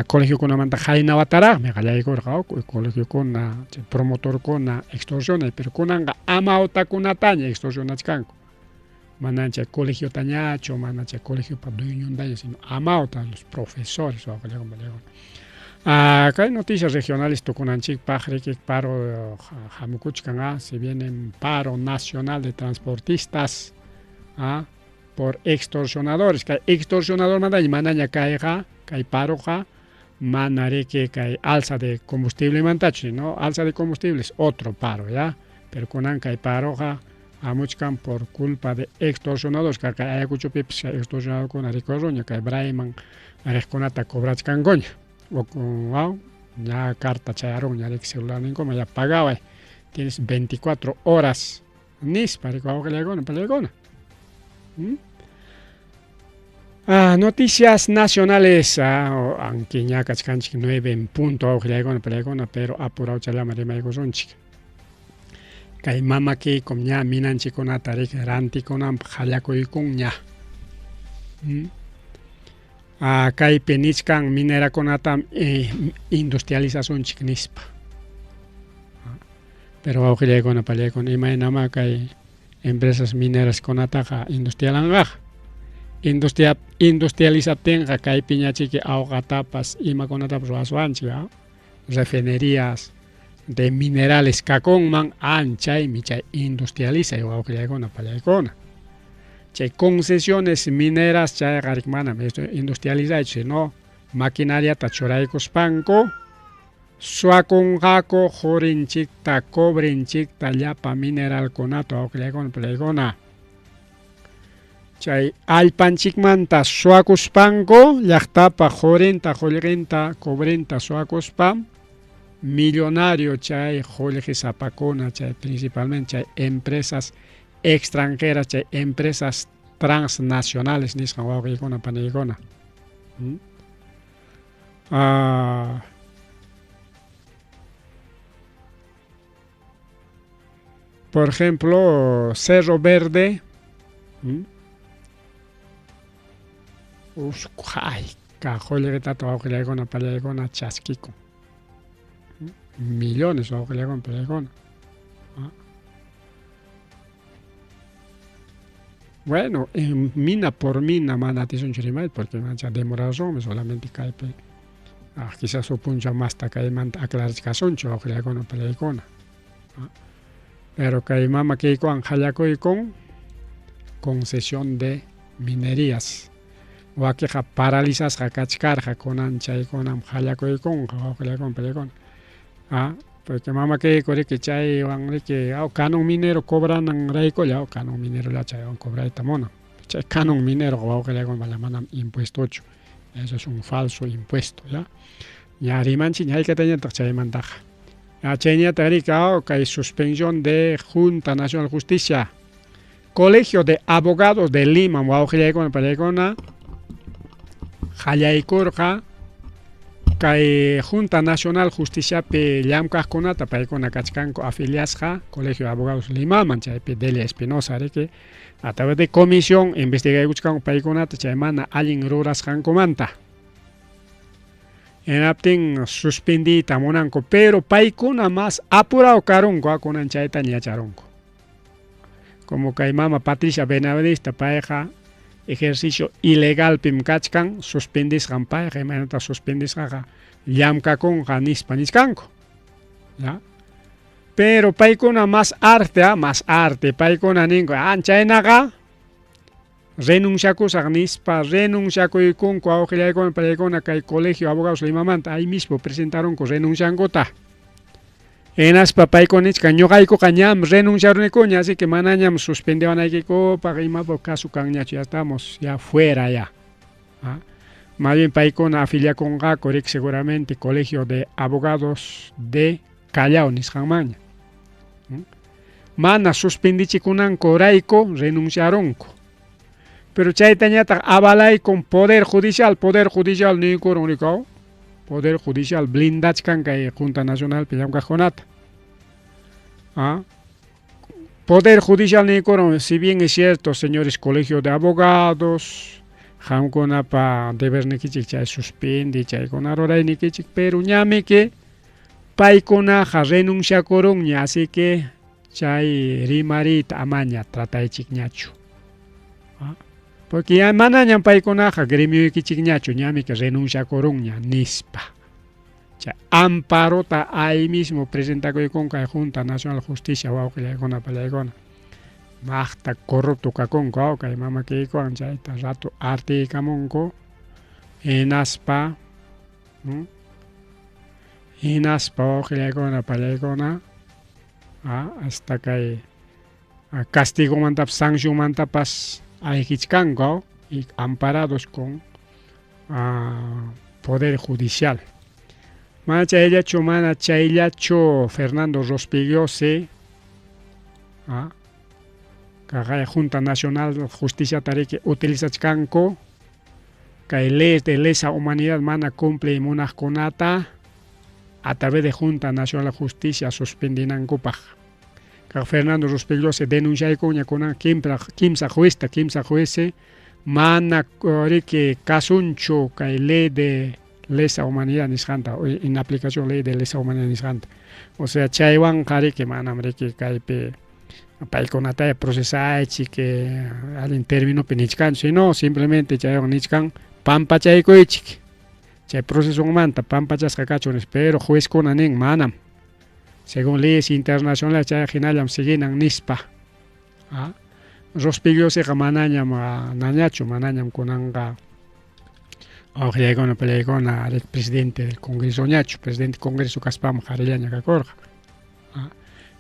colegiokunamanta qayna wataraqmi qallaykurqa, colegiokuna, chay promotorkuna extorsionay, pero kunanqa amawtakunataña extorsionachkanku. Mana chay colegiotañachu, mana chay colegiopa dueñontaña, sino amawta, los profesores, wawqillaykuna, pallaykuna. Kay noticias regionales tukunanchikpaq riki paro hamukuchkan, se viene paro nacional de transportistas por extorsionadores. Kay extorsionadormantaña manaña kayqa, kay paroqa, mana riki kay alza de combustible mantachu, sino alza de combustible es otro paro, ya, pero kunan kay paroqa hamuchkan por culpa de extorsionadores. Kay Ayacuchopipas extorsionadorkuna rikurunña, kay Brayman riqkunata cobrachkankuña. Ya carta chayarunña riki celularninkuma, ya pagaway, tienes 24 horas nispa, riki wawqillaykuna, pallaykuna. Noticias nacionales, aunque ña kachkanchik 9 en punto, wawqillaykuna, pallaykuna, pero apurawchallama rimaykusunchik. Kay Mama Keiko ña minanchikkunata riki rantikunanpaq qallakuykunña. Kaypi nichkan minerakunatam industrializasunchik nispa. Pero wawqillaykuna, pallaykuna, imaynamá kay empresas mineraskunataqa industrialanqaqa. Industrializaptinqa kaypiñachiki awqatapas imakunatapas ruwaswanchik, refinerías de minerales kakunman, anchaymi chay industrializay, wawqillaykuna, pallaykuna. Chay concesiones mineras chayqa riki manam industrializaychu, sino maquinariata churaykuspanku suwakunqaku qurinchikta, cobrenchikta, llapa mineralkunata, wawqillaykuna, pallaykuna. Chay allpanchikmanta suwakuspanku llaqtapa qurinta, qullqinta, cobrenta suwakuspa millonario chay qullqisapakuna, chay principalmente chay empresas extranjeras, chay empresas transnacionales nisqan, wawqiykuna, paniykuna. Por ejemplo, Cerro Verde, hayka qullqitata wawqillaykuna, pallaykuna chaskikun. Millones wawqillaykuna, pallaykuna. Bueno, en mina por mina mana atisunchu rimayta porque ancha demorasunmi solamente kaypi ah, quizás huk punchaw masta kaymanta aclarachkasunchu wawqillaykuna palaykuna. Pero kay mama Keikowan qallakuykun concesión de minerías. Wakiqa paralizasqa kachkarqa kunan chaykunam qallakuykunqa wawqillaykuna palaykuna. Ah, porque mama Keiko riki chaywan riki canon minero cobranan raykulla canon minerolla chaywan cobrayta munan. Chay canon minero wawqillaykuna manam impuestochu. Eso es un falso impuesto, ya. Ña rimanchik haykatañataq chaymantaqa. Chayñataq riki kay suspensión de Junta Nacional Justicia. Colegio de Abogados de Lima, wawqillaykuna palaykuna qallaykurqa kay Junta Nacional Justiciapi llamkaqkunata paykuna kachkanku afiliasqa Colegio de Abogados Limaman chaypi Delia Espinosa riki a través de comisión investigaykuchkanku paykunata chay mana allin rurasqankumanta. Hinaptin suspendiyta munanku pero paykuna más apurado karunku kunan chaytaña yacharunku. Como kay mama Patricia Benavidesta payqa ejercicio ilegalpim kachkan suspendisqan payqa imaynata suspendisqaqa llamkakunqa nispa nichkanku. ¿Ya? Pero paykuna más arte, más arte, paykuna ninku, chaynaqa renunciakusaq nispa renunciakuykunku wawqillaykuna paykuna kay Colegio de Abogados Limamanta ahí mismo presentaronku renunciankuta. Hinaspa paykuna nichkan ñuqaykuqa ñam renunciarunikuña así que manañam suspendiwanaykikupaq imapaq caso kanñachu ya estamos ya fuera ya. ¿Ah? Más bien paykuna afiliakunqaku riki seguramente Colegio de Abogados de Callao nisqanmanña. Mana suspendichikunanku rayku renunciarunku. Pero chaytañataq avalaykun Poder Judicial, Poder Judicial niykurun rikaw. Poder Judicial blindachkan kay Junta Nacionalpi llamkaqkunata. ¿Ah? Poder Judicial niykurun, si bien es cierto, señores Colegio de Abogados, qamkunapa debernikichik chay suspendi chaykuna ruraynikichik, pero ñamiki paykunaqa renunciakurunña, así que chay rimariyta amaña trataychikñachu. ¿Ah? Porque ya manañam paykunaqa gremioykichikñachu, ñamiki renunciakurunña nispa. Chay amparota ahí mismo presentakuykunku kay Junta Nacional Justicia wawqillaykuna palaykuna. Maqta corrupto kakunku kay mama Keikowan chayta rato artiykamunku hinaspa hinaspa wawqillaykuna palaykuna hasta kay castigomantapas sancionmantapas ayqichkanku y amparados con Poder Judicial. Mana chayllachu, mana chayllachu Fernando Rospigliosi kaqay Junta Nacional Justiciata riki utilizachkanku kay leyes de lesa humanidad mana cumpliy munaqkunata a través de Junta Nacional Justicia suspendinankupaq. Kaq Fernando Rospigliosi denunciaykuña kunan kimsa juezta, kimsa jueces mana riki kasunchu kay ley de lesa humanidad nisqanta en aplicación ley de lesa humanidad nisqanta. O sea, chaywanqa riki manam riki kaypi paykunataya procesaychik allin términopi nichkanchu, sino simplemente chaywan nichkan pampachaykuychik. Chay procesonmanta pampachasqa kachun nispa, pero juezkuna nin manam. Según leyes internacionales chay hinallam siguinan nispa. Rospigliosiqa manañam nañachu, manañam kunanqa wawqillaykuna palaykuna presidente del Congreso ñachu, presidente del Congreso kaspam qarillaña kakurqa.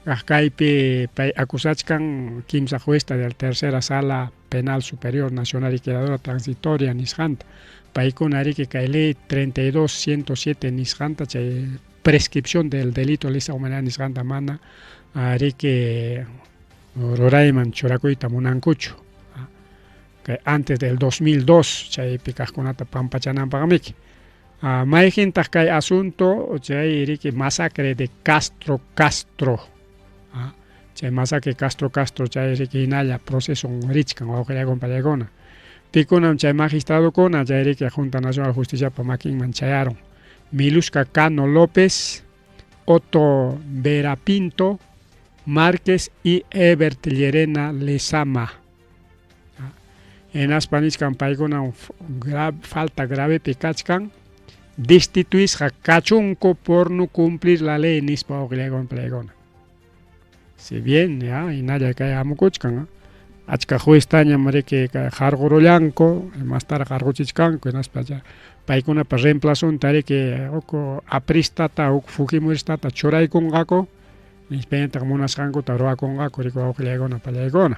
Kaq kaypi pay acusachkan kimsa juezta de la tercera sala penal superior nacional liquidadora transitoria nisqanta. Paykuna riki kay ley 32107 nisqanta chay prescripción del delito de lesa humanidad nisqanta mana riki rurayman churakuyta munankuchu. Kay antes del 2002 chaypi kaqkunata pampachananpaqmiki. Mayqintaq kay asunto chay riki masacre de Castro Castro. Chay masacre Castro Castro chay riki hinalla proceso richkan wawqillaykuna pallaykuna. Pikunam chay magistradokuna chay riki Junta Nacional Justiciapa makinman chayarun. Miluska Cano López, Otto Vera Pinto, Márquez y Ebert Llerena Lezama. Hinaspa nichkan paykunam falta gravepi kachkan destituisqa kachunku por no cumplir la ley nispa wawqillaykuna palaykuna. Si bien ya hinalla kay hamukuchkan achka jueztañam riki kay qarqurullanku mastaraq qarquchichkanku hinaspa ya paykunapa reemplazonta riki huk apristata huk fujimoristata churaykunqaku nispañataq munasqankuta ruwakunqaku riki wawqillaykuna pallaykuna.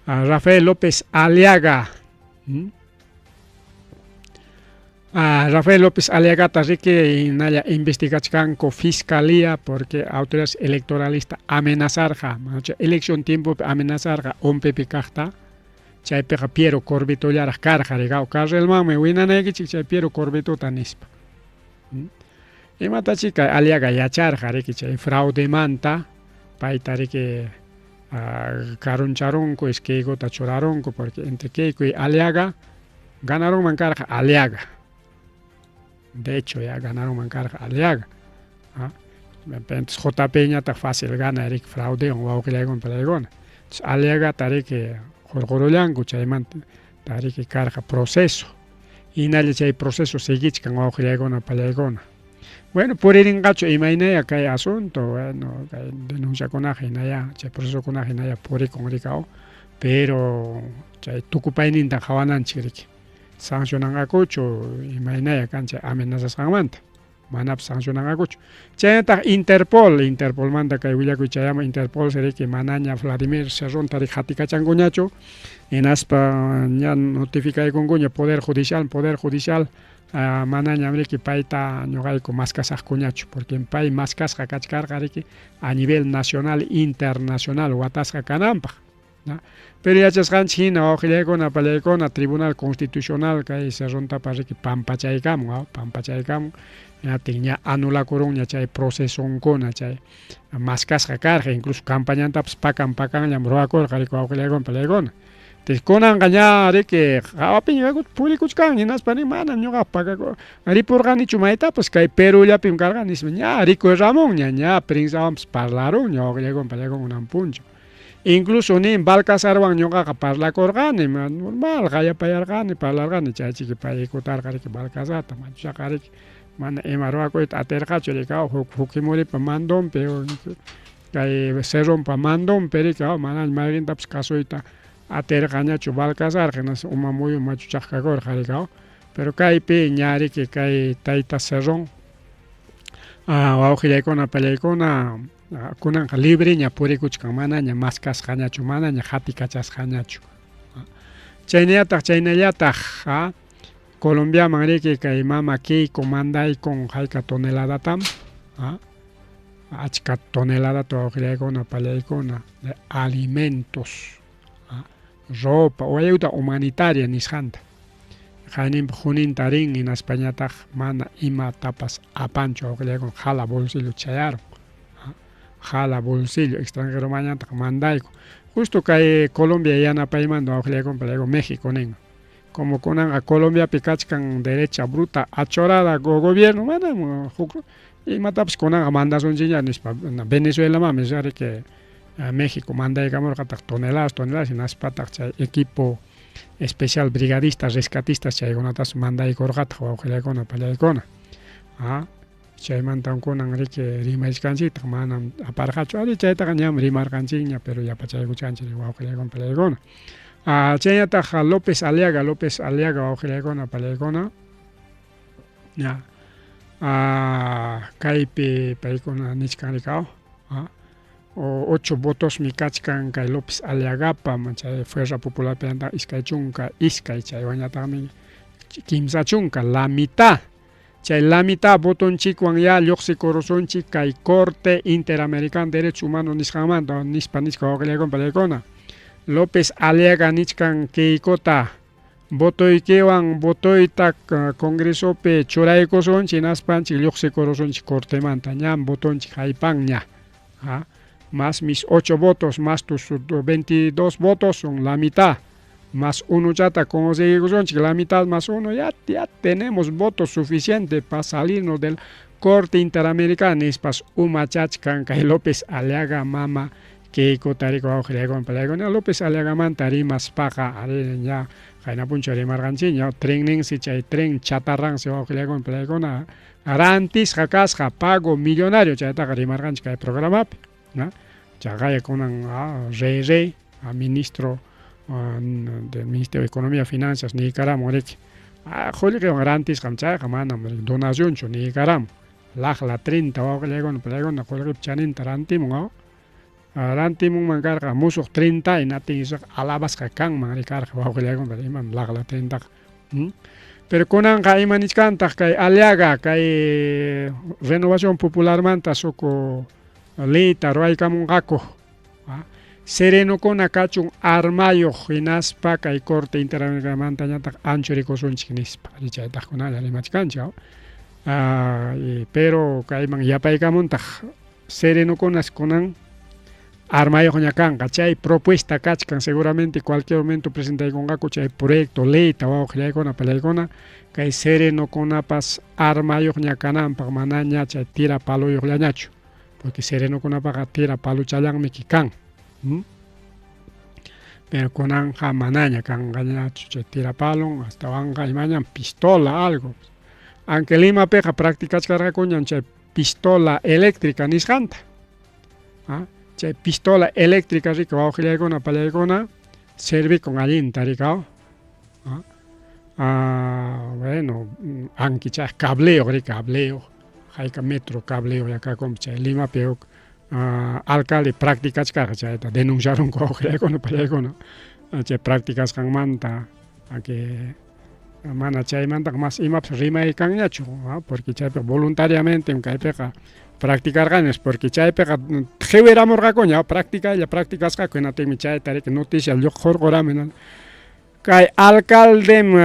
Rafael López Aliaga. Rafael López Aliagata riki hinalla investigachkanku fiscalía porque autoridades electoralista amenazarqa elección tiempopi amenazarqa OMPpi kaqta chaypiqa Piero Corbetollaraq karqa rikaw carrelmanmi winanaykichik chay Piero Corbetota nispa. Imatachik kay Aliaga yacharqa riki chay fraudemanta payta riki karuncharunku Keikota churarunku porque entre Keiko y Aliaga ganarunman karqa Aliaga. De hecho ya ganarunman karqa Aliaga. Entonces JP ñataq fácil gana riki fraudewan wawqillaykuna palaykuna. Entonces Aliagata riki hurqurullanku chaymanta riki karqa proceso. Hinalla chay proceso seguichkan wawqillaykuna palaykuna. Bueno, puririnqachu imaynaya kay asunto, bueno, kay denunciakunaqa hinaya, chay procesokunaqa hinaya purikun rikaw, pero chay tukupayninta qhawananchik riki. Sancionanqakuchu imaynaya kan chay amenazasqanmanta. Manapas sancionanqakuchu. Chaynataq Interpol, Interpolmanta kay willakuy chayamun Interpol riki manaña Vladimir Cerronta riki hatikachankuñachu, hinaspa ña notificaykunkuña Poder Judicial, Poder Judicial manañam riki payta ñuqayku maskasaqkuñachu porque pay maskasqa kachkarqa riki a nivel nacional internacional watasqa kananpaq. Pero yachasqanchik hina wawqillaykuna pallaykuna Tribunal Constitucional kay Cerrontapa riki pampachaykamun, pampachaykamun hinaptin ña anulakurunña chay procesonkuna chay maskasqa karqa incluso campañantapas pakan pakanllam ruwakurqa riki wawqillaykuna pallaykuna. Entonces kunanqa ña riki hawapiña purikuchkan hinaspa nin manam ñuqa pakaku ripurqanichu maytapas kay Perullapim karqani nispa ña rikuyramunña ña prensawanpas parlarunña wawqillaykuna pallaykuna kunan punchaw. Incluso nin Balcazarwan ñuqaqa parlakurqani normal qayapayarqani parlarqani chaychiki pay ikutarqa riki Balcazarta machuchaqa riki mana ima ruwakuyta atirqachu riki huk Fujimoripa mandonpi kay Cerronpa mandonpi riki manaña mayqintapas kasuyta atirqañachu Balcazarqa hinaspa uma muyu machuchaq kakurqa riki pero kaypi ña riki kay tayta Cerrón wawqillaykuna pallaykuna kunanqa libreña purikuchkan manaña maskasqañachu manaña hatikachasqañachu. Chaynallataq chaynallataq Colombiaman riki kay mama Keiko mandaykun hayka toneladatam achka toneladata wawqillaykuna pallaykuna de alimentos ropa o ayuda humanitaria nisqanta. Qayninpi Juninta rin hinaspañataq mana imatapas apanchu wawqillaykuna jala bolsillo chayarun. Jala bolsillo extranjero mañantaq mandayku. Justo kay Colombia yanapaymanta wawqillaykuna pallaykuna México nin. Como kunanqa Colombiapi kachkan derecha bruta achorada gobierno manam huk imatapas kunanqa mandasunchikña nispa Venezuelamanmi riki México mandaykamurqataq toneladas toneladas hinaspataq chay equipo especial brigadistas rescatistas chaykunatas mandaykurqataq wawqillaykuna pallaykuna. Chaymantam kunan riki rimaychkanchiktaq manam aparqachu ari chaytaqa ñam rimarqanchikña pero yapachaykuchkanchik wawqillaykuna pallaykuna. Chaynataq López Aliaga, López Aliaga wawqillaykuna pallaykuna ña kaypi paykuna nichkan rikaw 8 votosmi kachkan kay López Aliagapa chay Fuerza Popular 22 chaywanñataqmi 30 la mitad. Chay la mitad votonchikwan ya lluqsikurusunchik kay Corte Interamericana de Derechos Humanos nisqanmanta nispa nichka wawqillaykuna pallaykuna. López Aliaga nichkan Keikota votoykiwan votoyta congresopi churaykusunchik hinaspanchik lluqsikurusunchik cortemanta ñam votonchik haypanña. Más mis 8 votos, más tus 22 votos son la mitad. Más uno chata conseguimos la mitad más uno, ya, ya tenemos votos suficientes para salirnos del Corte Interamericana. Nispas umachachkan kay López Aliaga mama Keikota riki wawqillaykuna palaykuna López Aliagamanta rimaspaqa ari ña qayna punchaw rimarqanchikña trenninsi chay tren chatarransi wawqillaykuna palaykuna rantisqa kasqa pago millonario chaytaqa rimarqanchik kay programapi chaqaya kunan rey rey ministro del Ministerio de Economía Finanzas niykaramun riki qullqiwan rantisqam chayqa manam donacionchu niykaramun laqla 30 wawqillaykuna palaykuna qullqipa chaninta rantimun rantimunman karqa musuq 30 hinaptin alabasqa kanman rikarqa wawqillaykuna imam laqla 30 Pero kunanqa ima nichkantaq kay Aliaga kay Renovación Popularmanta suku leyta ruwaykamunqaku serenokuna kachun armayuq hinaspa kay Corte Interamericanmantañataq anchurikusunchik nispa chaytaq kunalla rimachkanchik pero kayman yapaykamuntaq serenokunas kunan armayuqña kanqa chay propuesta kachkan seguramente cualquier momento presentaykunqaku chay proyecto leyta wawqillaykuna palaykuna kay serenokunapas armayuqña kananpaq manaña chay tira paluyuqllañachu porque serenokunapaqa tira paluchallanmi kan pero kunanqa manaña kanqañachu chay tira palon astawanqa imañan pistola algo aunque Limapiqa practicachkarqakuñam chay pistola eléctrica nisqanta chay pistola eléctrica riki wawqillaykuna palaykuna servikun allinta rikaw bueno anki chay cableo riki cableo hayka metro cableo yakakun chay Limapi huk alcalde practicachkarqa chayta denunciarunku wawqillaykuna palaykuna chay practicasqanmanta que mana chaymantaqa mas imapas rimay kanñachu porque chaypiqa voluntariamente kaypiqa practicarqani porque chaypiqa qiwiramurqakuña practicaylla practicasqaku hinaptinmi chayta riki noticia lluqhurqurami kay alcaldem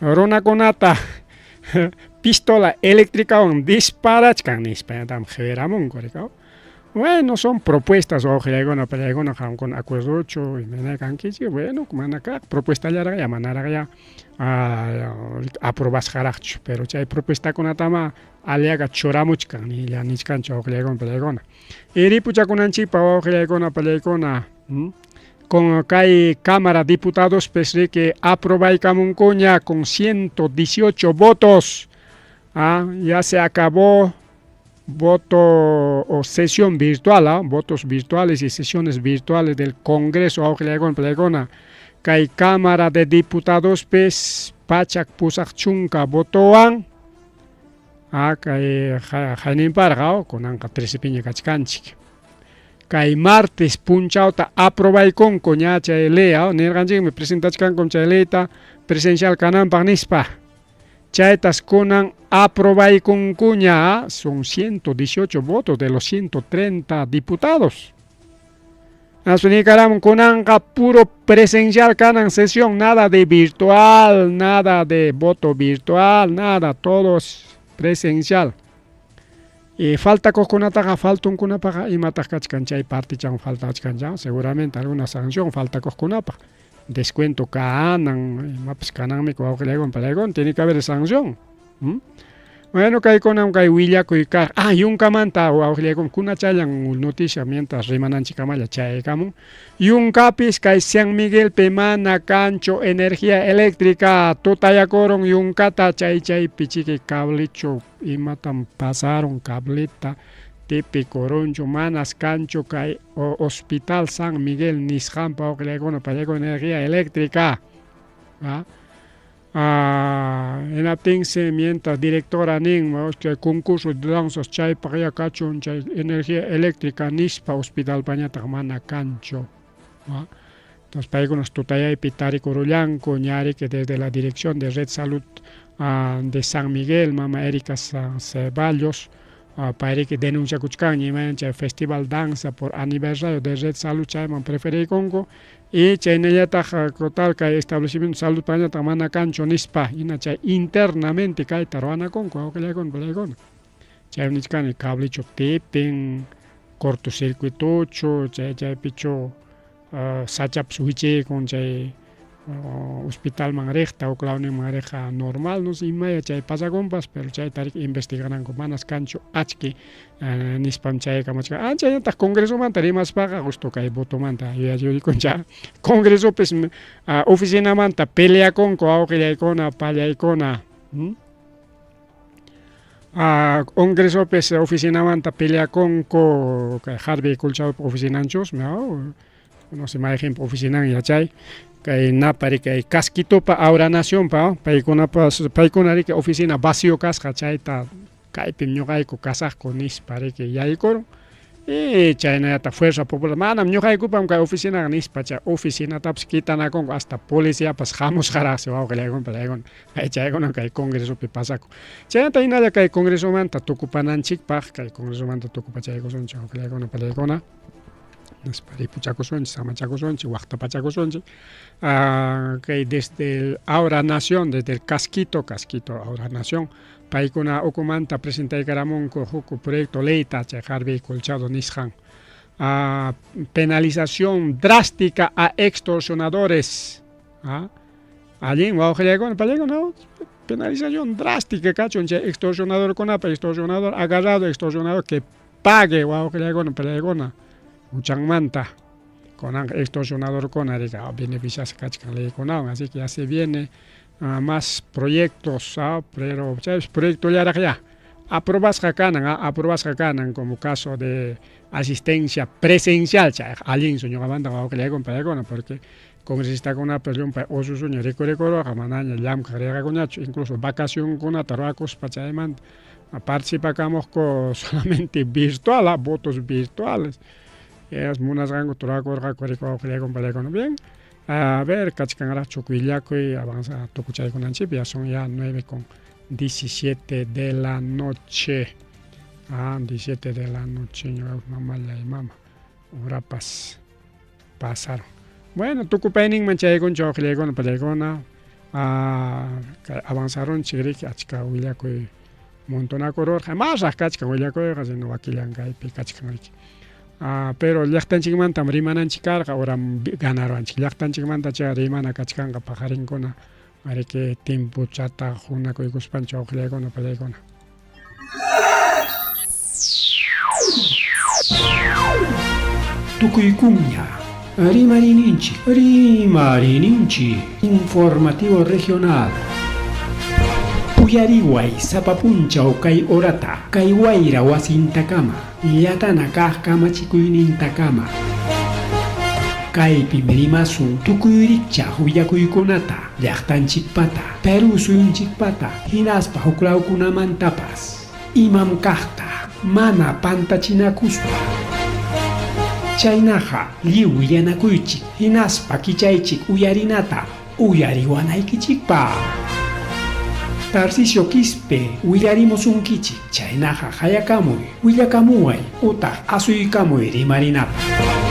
runakunata pistola eléctricawan disparachkan nispa ñataqmi qiwiramunku rikaw bueno son propuestas wawqillaykuna palaykuna qamkuna acuerdochu imayna kankichik bueno mana kaq propuestallaraq ya manaraq ya aprobasqaraqchu pero chay propuestakunatama Aliaga churamuchkan nilla nichkanchu wawqillaykuna palaykuna y ripuchakunanchikpa wawqillaykuna palaykuna con kay Cámara Diputados pues riki aprobaykamunkuña con 118 votos ya se acabó voto o sesión virtual, votos virtuales y sesiones virtuales del Congreso wawqillaykuna palaykuna kay Cámara de Diputados pues 180 votowan kay hayninparqa kunanqa 13 piña kachkanchik kay martes punchawta aprobaykunku ña chay ley nirqanchikmi presentachkankum chay leyta presencial kananpaq nispa chaytas kunan aprobaykunkuña son 118 votos de los 130 diputados Asunikaram kunanqa puro presencial kanan sesión, nada de virtual, nada de voto virtual, nada, todo es presencial. Y faltakuqkunataqa faltunkunapaqa imataq kachkan chay partichan faltachkan seguramente alguna sanción faltakuqkunapaq descuento kanan imapas kananmi wawqillaykuna palaykuna tiene que haber sanción. Bueno, kaykunam kay willakuy kaq yunkamanta wawqillaykuna kunachallan noticia mientras rimananchikkamalla chayaykamun yunkapis kay San Miguelpi mana kanchu energía eléctrica tutayakurun yunkata chay chaypi chiki cablechu imatam pasaron cableta tipikurunchu manas kanchu kay Hospital San Miguel nisqanpa wawqillaykuna palaykuna energía eléctrica hinaptinsi mientras directora nin chay concurso de danzas chaypaq ya kachun chay energía eléctrica nispa hospitalpañataq mana kanchu entonces paykunas tutayaypi tarikurullanku ñariki desde la dirección de Red Salud de San Miguel mama Erika Ceballos payriki denunciakuchkanña imayna chay festival danza por aniversario de Red Salud chayman preferiykunku y chaynallataq total kay establecimiento de salud pañataq mana kanchu nispa hina chay internamente kayta ruwanakunku wawqillaykuna palaykuna chaymi nichkani cablechu tipin cortocircuitochu chay chaypichu sachapas wichiykun chay Hospitalman riqta, huk lawninman riqqa normal, no sé imaya chay pasakunpas, pero chayta riki investigananku, manas kanchu achki nispam chayakamuchkan. Ancha congresomanta rimaspaqa justo kay votomanta yuyarikuncha. Congresopis oficinamanta peleakunku wawqillaykuna, pallaykuna. Congresopis oficinamanta peleakunku kay Harvey Colchado oficinanchusmi, no sé mayqinpa oficinan yachay. Kay napari kay Casquitopa Aura Nacionpa paykunapas paykuna riki oficina vacío kasqa chayta kaypim ñuqayku kasaqku nispa riki yaykurun. Y chaynallataq Fuerza Popular manam ñuqaykupam kay oficinaqa nispa chay oficinatapas kitanakunku hasta policiapas hamusqaraqsi wawqillaykuna pallaykuna. Chaykunam kay congresopi pasakun. Chaynata hinalla kay congresomanta tukupananchikpaq kay congresomanta tukupachaykusunchik wawqillaykuna pallaykuna. Nispa ripuchakusunchik, samachakusunchik, waqtapachakusunchik. Kay desde el Aura Nación, desde el Casquito, Casquito Aura Nación, paykuna ukumanta presentaykaramunku huk proyecto leyta chay Harvey Colchado nisqan. Penalización drástica a extorsionadores. Allin wawqillaykuna, pallaykuna, penalización drástica kachun chay extorsionadorkunapa, extorsionador agarrado, extorsionador que pague wawqillaykuna, pallaykuna, huchanmanta. Kunanqa extorsionadorkuna rika beneficiasqa kachkan leykunawan, así que ya se viene más proyectos, pero chay proyectollaraq ya aprobasqa kanan, aprobasqa kanan como caso de asistencia presencial, chay allinsu ñuqamanta wawqillaykuna, pallaykuna, porque congresistakuna llumpay ususuña rikurikuruqa manaña llamkaq rirqakuñachu, incluso vacacionkunata ruwakuspa chaymanta participakamuqku solamente virtual, votos virtuales. Munasqankuta ruwakurqaku riki wawqillaykuna, pallaykuna. Bien, a ver, kachkanraqchu willakuy avanza tukuchaykunanchik, ya son ya 9:17 de la noche. 17 de la noche, mamalla y mama, horapas pasaron. Bueno, tukupayninman chaykunchik wawqillaykuna, pallaykuna, avanzarunchik riki achka willakuy montonakururqa, masraq kachkan willakuyqa, sino wakillan kaypi kachkan riki. Pero llaqtanchikmantam rimananchik karqa, horam ganaruwanchik. Llaqtanchikmanta chay rimana kachkanqa paqarinkuna, ariki timpuchata hunakuykuspanchik wawqillaykuna, pallaykuna. Tukuykuña Rimarininchik, Rimarininchik, informativo regional. Uyariway sapa punchaw kay horata, kay wayra wasintakama, llatana kaq kamachikuynintakama. Kaypim rimasun tukuy rikchaq willakuykunata, llaqtanchikpata, Perú suyunchikpata, hinaspa huklawkunamantapas. Imam kaqta, mana pantachinakuspa. Chaynaqa lliw willanakuychik, hinaspa kichaychik uyarinata uyariwanaykichikpaq. Tarcisio Quispe willarimusunkichik, chaynaqa qayakamuy, willakamuway utaq asuykamuy rimarinapaq.